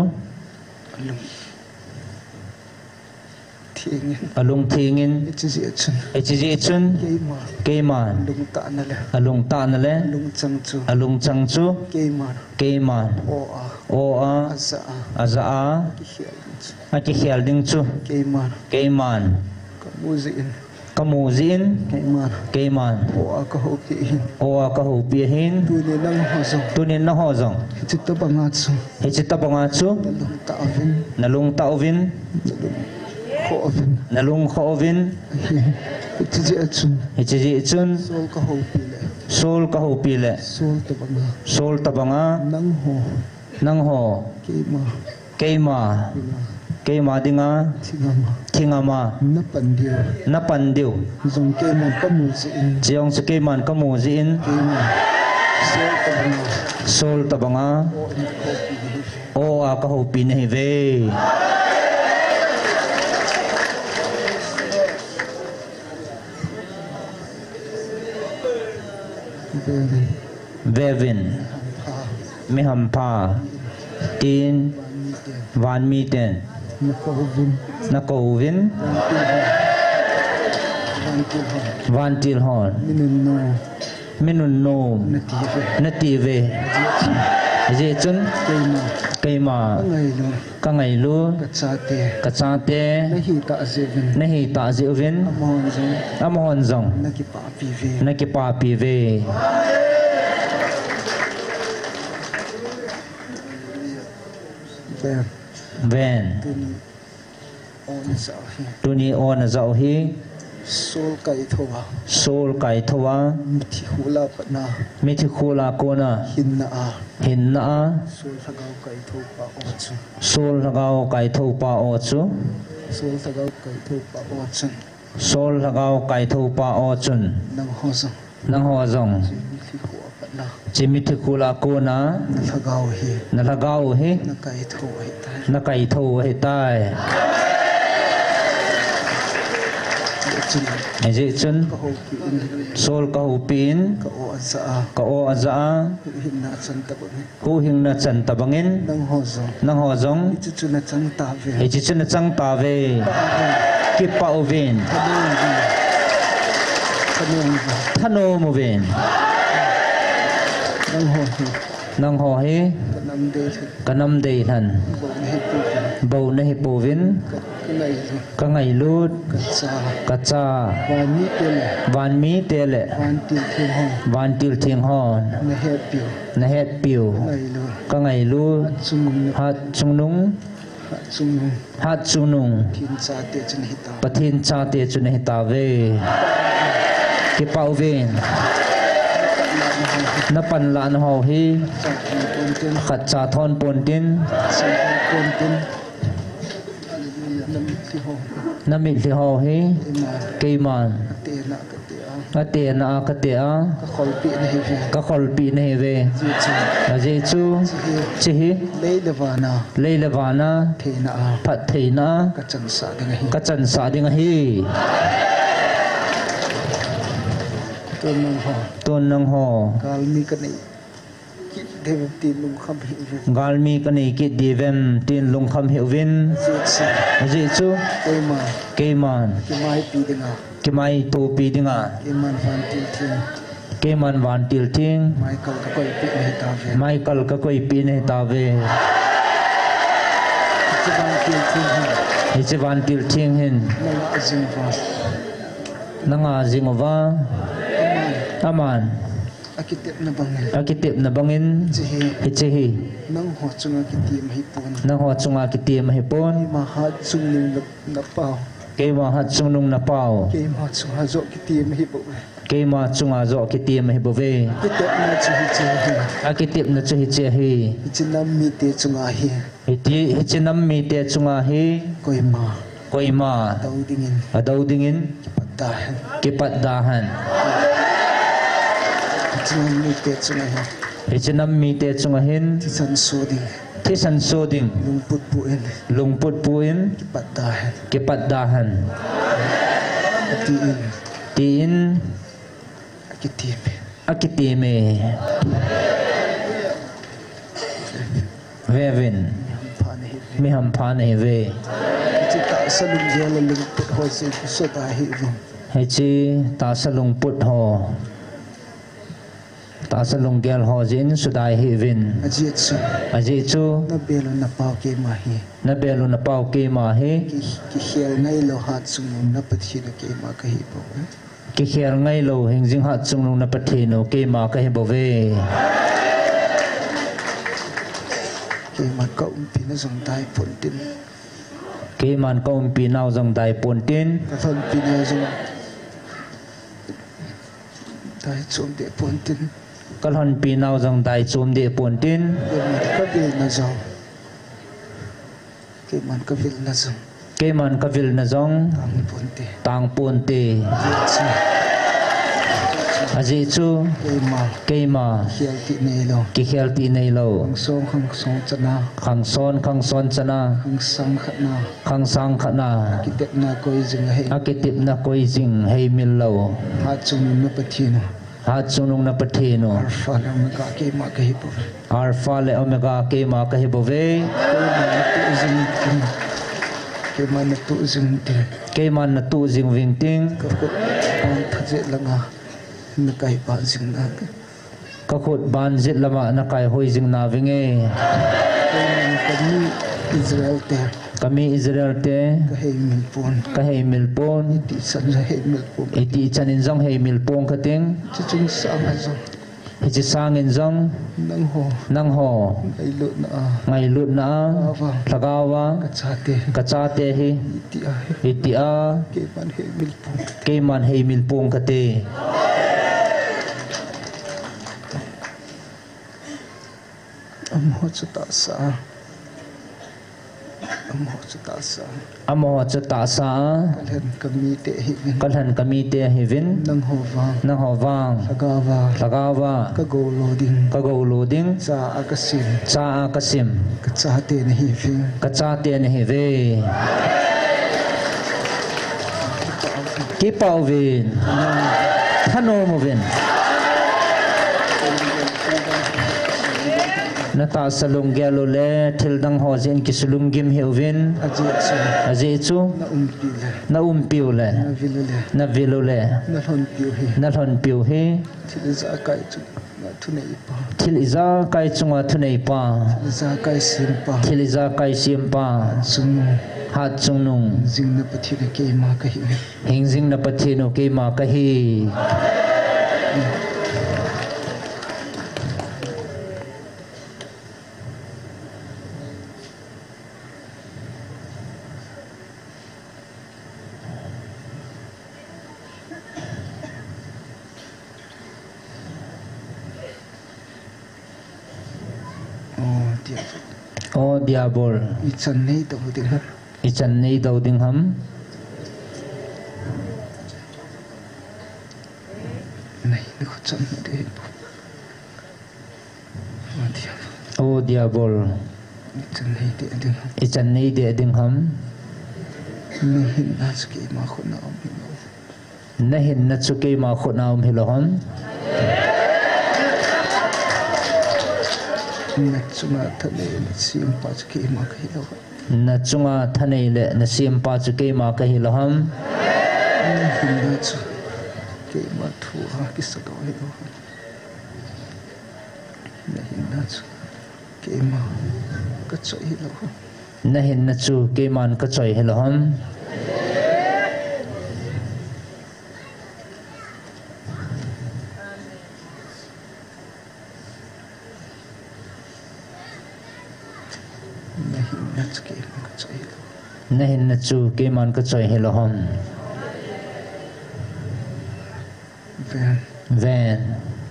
Alung theng in. Alung theng in. Hiche jeh chun. Hiche jeh chun. Keiman. Keiman. Alungtahna le. Alungtahna le. Alungchang chu. Alungchang chu. Keiman. Keiman. Aw a. Aw a. Ajah a. Ajah a. Akikhel ding chu. Akikhel ding chu. Keiman. Keiman. Ka mu jeh in. Ka mu jeh in. Keiman. Keiman. Aw a ka houpi ahin. Aw a ka houpi ahin. Tuni nangho jong. Tuni nangho jong. Hiche tobang a chu. Hiche tobang a chu. Na lungtah uvin. Na lungtah uvin. Na lungkhoh uvin. Na lungkhoh uvin. Hiche jeh chun. Hiche jeh chun. Sol ka houpi le. Sol ka houpi le. Sol tobang a. Sol tobang a. Nangho. Nangho. Keima. Keima. Dinga. Keima dinga. Thingam a. Thingam a. Na pan diu. Na pan diu. Jong keiman ka mu jeh in. Jong chu keiman ka mu jeh in. Keima. Sol tobang a. Sol tobang a. Aw a ka houpi nahi ve. Aw a ka houpi nahi ve. Vevin. Vevin. Hampha. Mi hampha. Tin. Van miten. Van miten. Na kou uvin. Na kou uvin. Vantil hon. Vantil hon. Vantil hon. Mi nunnom. Mi nunnom. Na ti ve. Na ti ve. Ajeh chun. Ajeh chun. Keima. Keima. Ka ngailu. Ka ngailu. Ka chate. Ka chate. Na hi tah jeh uvin. Na hi tah jeh uvin. Amahon jong. Amahon jong. Na kipapi ve. Na kipapi ve. Ven. Ven. Tuni aw najah u hi. Tuni aw najah u hi. Sol kaithou a. Sol kaithou a. Mithi khul a pat na. Mithi khul a kona. Hinna a. Hinna a. Sol lhagao kaithou pa aw chu. Sol lhagao kaithou pa aw chu. Sol lhagao kaithou pa aw chun. Sol lhagao kaithou pa aw chun. Nangho jong. Nangho jong. Hiche mithi khul a pat na. Hiche mithi khul a kona. Na lhagao hi. Na lhagao hi. Na kaithou ahitai. Na kaithou ahitai. Hijeh chun. Hijeh chun. Ka houpi in. Sol ka houpi in. Ka aw ajah a. Ka aw ajah a. Huhhingna achan tobang in. Huhhingna chan tobang in. Nangho jong. Nangho jong. Hiche chu na chang tauve. Hiche chu na chang tauve. Kipah uvin. Kipah uvin. Thanom uvin. Thanom uvin. Nangho hi. Nangho hi. Ka nam dei lhan. Ka nam dei lhan. Bou nahi pouvin. Bou nahi pouvin. Ka, ka ngailut. Ka ngailut. Ka cha. Ka cha. Van mite le. Van mite le. Vantil theng ho. Vantil theng ho. Na hetpiu. Na hetpiu. Ka ngailut. Ka ngailut. Hatchungnung. Hatchungnung. Hatchungnung. Pathen chate chu nahi tauve. Pathen chate chu nahi tauve. Kipah uvin. Na panlahna ho hi. Khatcha thon pontin. Khatcha thon pontin. Hallelujah. Na mitlhi ho. Na mitlhi ho hi. Keiman. Keiman. Atena a kate a. Atena a kate a. Ka kholpeh nahiuve. Ka kholpeh nahiuve. Ajeh chu. Ajeh chu. Hiche hi. Hiche hi. Lei le van a. Lei le van a. Theina a. Phattheina a. Ka chansah ding ahi. Ka chansah ding ahi. Tun nangho. Tun nangho. Galmi kanei kit diuvem tin lungkham hih uvin. Galmi kanei kit diuvem tin lungkham hih uvin. Ajeh chu. Ajeh chu. Keiman. Keiman. Kimaipi dinga. Kimaitopi dinga. Keiman vantil theng. Keiman vantil theng. Michael ka koipeh nahi tauve. Michael ka koipeh nahi tauve. Hiche vantil theng hin. Hiche vantil theng hin. Nanga jing uva. Nanga jing uva. Aman. Aman. Akitepna bangin. Akitepna bangin. Hiche hi. Hiche hi. Nangho chunga kitem ahipon. Nangho chunga kitem ahipon. Keima hatchungnung na, napao. Keima hatchungnung napao. Keima chunga joh kitem ahibouve. Keima chunga joh kitem ahibouve. Akitepna chu hiche ahi. Akitepna chu hiche ahi. Hiche nam mite chunga hi. Hiti, hiche nam mite chunga hi. Koima. Koima. Adou dingin. Adou dingin. Kipat da hen. Kipat da hen. Hiche nam mite chunga hi. Hiche nam mite chunga hin. Thisan so ding. Thisan so ding. Lungput pu in. Lungput pu in. Kipat da hen. Kipat da hen. Tin. Tin. Akiteme. Akiteme. Veuvin. Mi hampha nahiuve. Mi hampha nahiuve. Hiche tahsa lunggel le lungput ho jeh in sudai hih uvin. Hiche tahsa lungput ho. Tahsa lunggel ho jeh in sudai hih uvin. Ajeh chu. Ajeh chu. Nabel u napao keima hi. Nabel u napao keima hi. Ki, kikhel ngailou hatchungnung na Pathen u keima kahi bouve. Kikhel ngailou hingjing hatchungnung na Pathen u keima kahi bouve. Keiman ka umpi na jong dai pontin. Keiman ka umpi nau jong dai pontin. Ka lhonpi nau jong dai chom deh pontin. Ka lhonpi nau jong dai chom deh pontin. Keiman ka vilna jong. Keiman ka vilna jong. Keiman ka vilna jong. Tang ponte. Tang ponte. Ajeh chu. Ajeh chu. Keima. Keima. Kikhel tih neilou. Kikhel tih neilou. Khang son khang son chana. Khang son khang son chana. Khang sang khatna. Khang sang khatna. Akitepna koi jing ahi. Akitepna koi jing hei mil lou. Hatchungnung na Pathen u. Hatchungnung na Pathen u. Alpha le Omega keima kahi bouve. Alpha le Omega keima kahi bouve. Keiman natoh jing uving ting. Keiman natoh jing uving ting. Keiman natoh jing uving ting. Ka khut ban tha jet langa nakai ban jing na. Ka khut ban jet lama nakai hoi jing navinge. Keiman kami Israel te. Kami Israel te. Ka hei mil pon. Ka hei mil pon. Itih chan jong hei mil pon. Itih chan in jong hei mil pon kating. Hiche chung sanga jong. Hiche sangin jong. Nangho. Nangho. Ngailutna a. Ngailutna a. Lhagao a. Lhagao a. Ka chate. Ka chate hi. Itih a. Itih a. Keiman hei mil pon. Keiman hei mil pon kate. Amaho chu tahsa a. Amaho chu tahsa a. Amaho chu tahsa a. Ka lhen ka mite ahiuvin. Ka lhen ka mite ahiuvin. Nangho vang. Nangho vang. Lhagao a. Lhagao a. Ka gou lo ding. Ka gou lo ding. Cha a ka sim. Cha a ka sim. Ka chate nahiuvin. Ka chate nahiuve. Kipah uvin. Thanom uvin. Na tahsa lunggel u le thil dang ho jeh in kisulunggim hih uvin. Ajeh chu. Ajeh chu. Na umpi u le. Na umpi u le. Na vil u le. Na vil u le. Na lhonpi u hi. Na lhonpi u hi. Thil ijakai chu. Thuneipa. Thil ijakai chunga thuneipa. Thil ijakai sempa. Thil ijakai sempa. Hatchungnung. Hatchungnung. Hingjingna Pathen keima kahi. Hingjingna Pathen keima kahi. O Diabol. O Diabol. Ichan neidou ding ham? Ichan neidou ding ham? Nahi, nakho chan neiding. O Diabol. O Diabol. Ichan neiding ham? Ichan neiding ham? Nahinna chu keima khutna um hilou. Nahinna chu keima khutna um hilou ham? Nachunga thanei le nasempa chu keima kahi lou ham? Nachunga thanei le nasempa chu keima kahi lou ham? Nahinna chu keima thua kisadoh hilou ham? Nahinna chu keima kachoi hilou ham? Nahinna chu keiman kachoi hilou ham? Nahinna chu keiman kachoi hilou. Nahinna chu keiman kachoi hilou ham? Ven. Ven.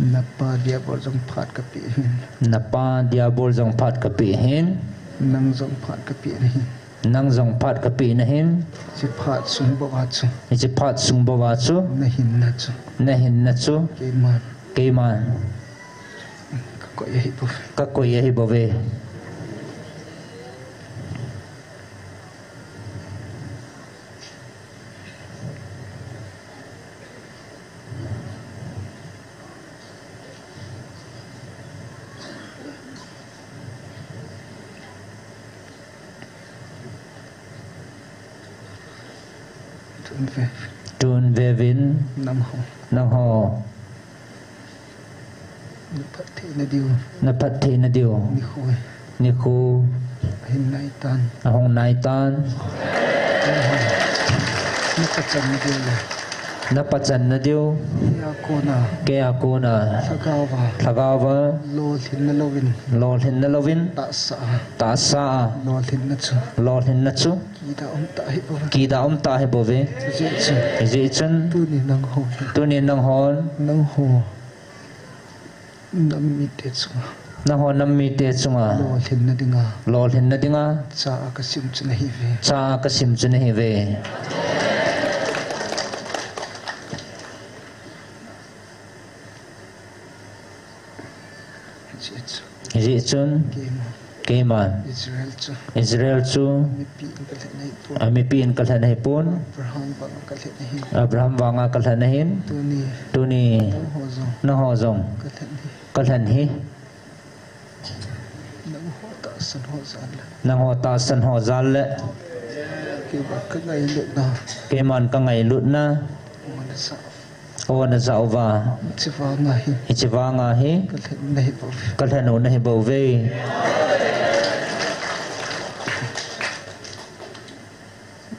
Napa Diabol jong phat kapeh ahin. Napa Diabol jong phat kapeh ahin. Nang jong phat kapeh nahin. Nang jong phat kapeh nahin. Hiche phat sung bouva chu. Hiche phat sung bouva chu. Nahinna chu. Nahinna chu. Keiman. Keiman. Kakoi ahi bouve. Kakoi ahi bouve. Tun ve. Tun veuvin. Nangho. Nangho. Naphatthei nadiu. Naphatthei nadiu. Nikho. Nikho. Ahin naitan. Ahung naitan. Napachan nadiu le. Napachan nadiu. Keia kona. Keia kona. Lhagaova. Lhagaova. Lolhinna louvin. Lolhinna louvin. Tahsa a. Tahsa a. Lolhinna chu. Lolhinna chu. Kida umtah ahi bouve. Kida umtah ahi bouve. Hijeh chun. Hijeh chun. Tuni nangho. Tuni nanghon. Nangho. Nam mite chunga. Nangho nam mite chunga. Lolhinna dinga. Lolhinna dinga. Cha a kasim chu nahiuve. Cha a kasim chu nahiuve. Hijeh chun. Hijeh chun. Keiman. Keiman. Israel chu. Israel chu. Mipi in kalhen ahipon. A, mipi in kalhen ahipon. Abraham vanga kalhen ahin. Abraham vanga kalhen ahin. Tuni. Tuni. Nangho jong. Nangho jong. Kalhen hi. Kalhen hi. Nangho tahsan ho jal le. Nangho tahsan ho jal le. Keiman kangailutna. Keiman kangailutna. O najah uva. Hiche vanga hi. Hiche vanga hi. Kalhen u nahi bouve. Kalhen u nahi bouve.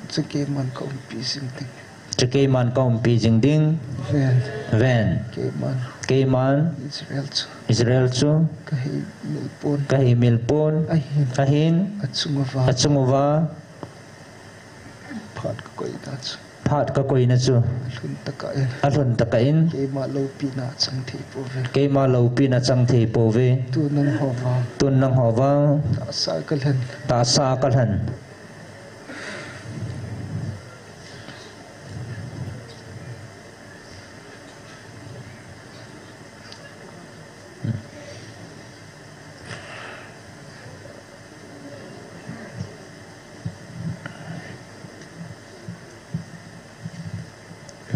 Hiche keiman kaumpi jing ding. Hiche keiman kaumpi jing ding. Ven. Ven. Keiman. Keiman. Israel chu. Israel chu. Kahei mil pon. Kahei mil pon. Ahin. Ahin. Achung uva. Achung uva. Phat kakoina chu. Phat kakoina chu. Alhun tah in. Alhun tah in. Keima loupina chang thei pouve. Keima loupina chang thei pouve. Tun nangho vang. Tun nangho vang. Tahsa kalhen. Tahsa kalhen.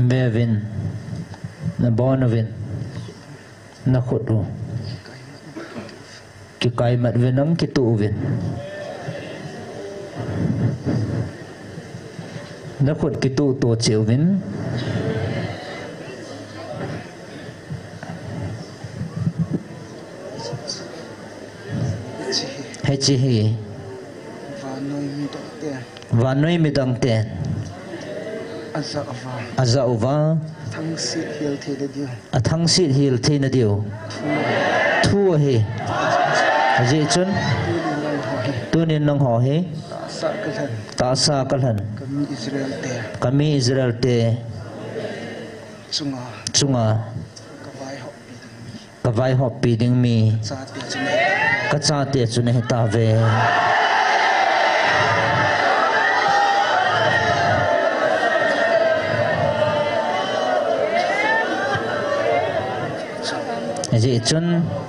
Be uvin, nabon uvin, nakhut u. Kikai mat uvin, nang kituh uvin. Nakhut kituh to cheh uvin. Hiche hi. Vannoi midang te. Vannoi midang ten. Aja uva. Aja uva. Thangsit hel theina diu. Athangsit hel theina diu. Thu. Thu ahi. Ajeh chun. Tunin nangho hi. Tunin nangho hi. Tahsa kalhen. Tahsa kalhen. Kami Israel te. Kami Israel te. Chunga. Chunga. Kavaihop. Kavaihoppi ding mi. Kachate chu nahi ta. Kachate chu nahi tauve. Ajeh chun.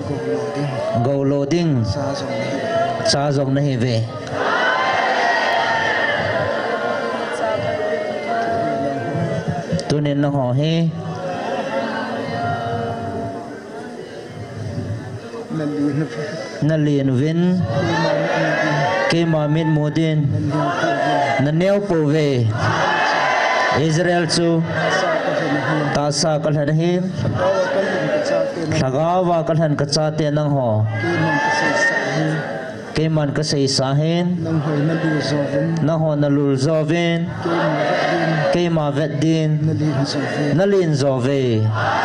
Goulo ding. Goulo ding. Cha jong nahi. Cha jong nahiuve. Tunin nangho hi. Nalen uvin. Nalen uvin. Keima mitmu din. Keima mitmu din. Naneo pouve. Naneo pouve. Israel chu. Tahsa kalhen ahi. Tahsa kalhen ahi. Lhagao a kalhen kachate nangho. Lhagao a kalhen kachate nangho. Keiman kaseisa ahi. Keiman kaseisa ahin. Nangho nalul jouvin. Nangho nalul jouvin. Keima vet din. Keima vet din. Nalen jouve. Nalen jouve.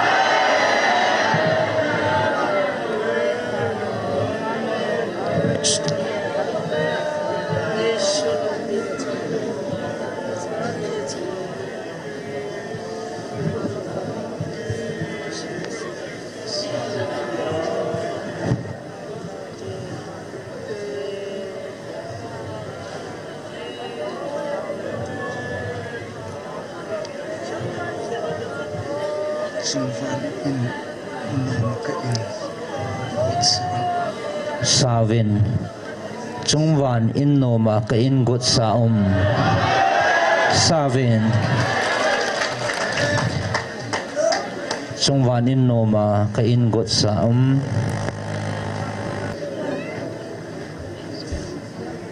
Chungvan in noma ka in got sa. Sauvin. Chungvan in noma ka in got sa um. Sauvin. Chungvan in noma ka in got sa um.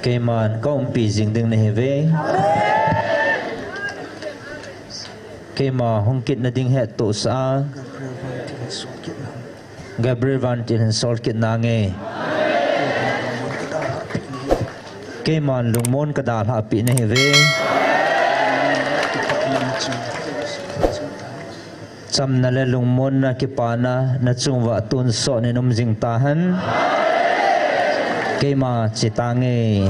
Keiman ka umpi jing ding nahiuve. Keima hung kitna ding hettohsah a. Gabriel vantil hin sol kit nange. Keiman lungmon kadalhah peh nahiuve. Chamna le lungmonna kipana nachung uva tonsot in um jing tahen. Keima chetange.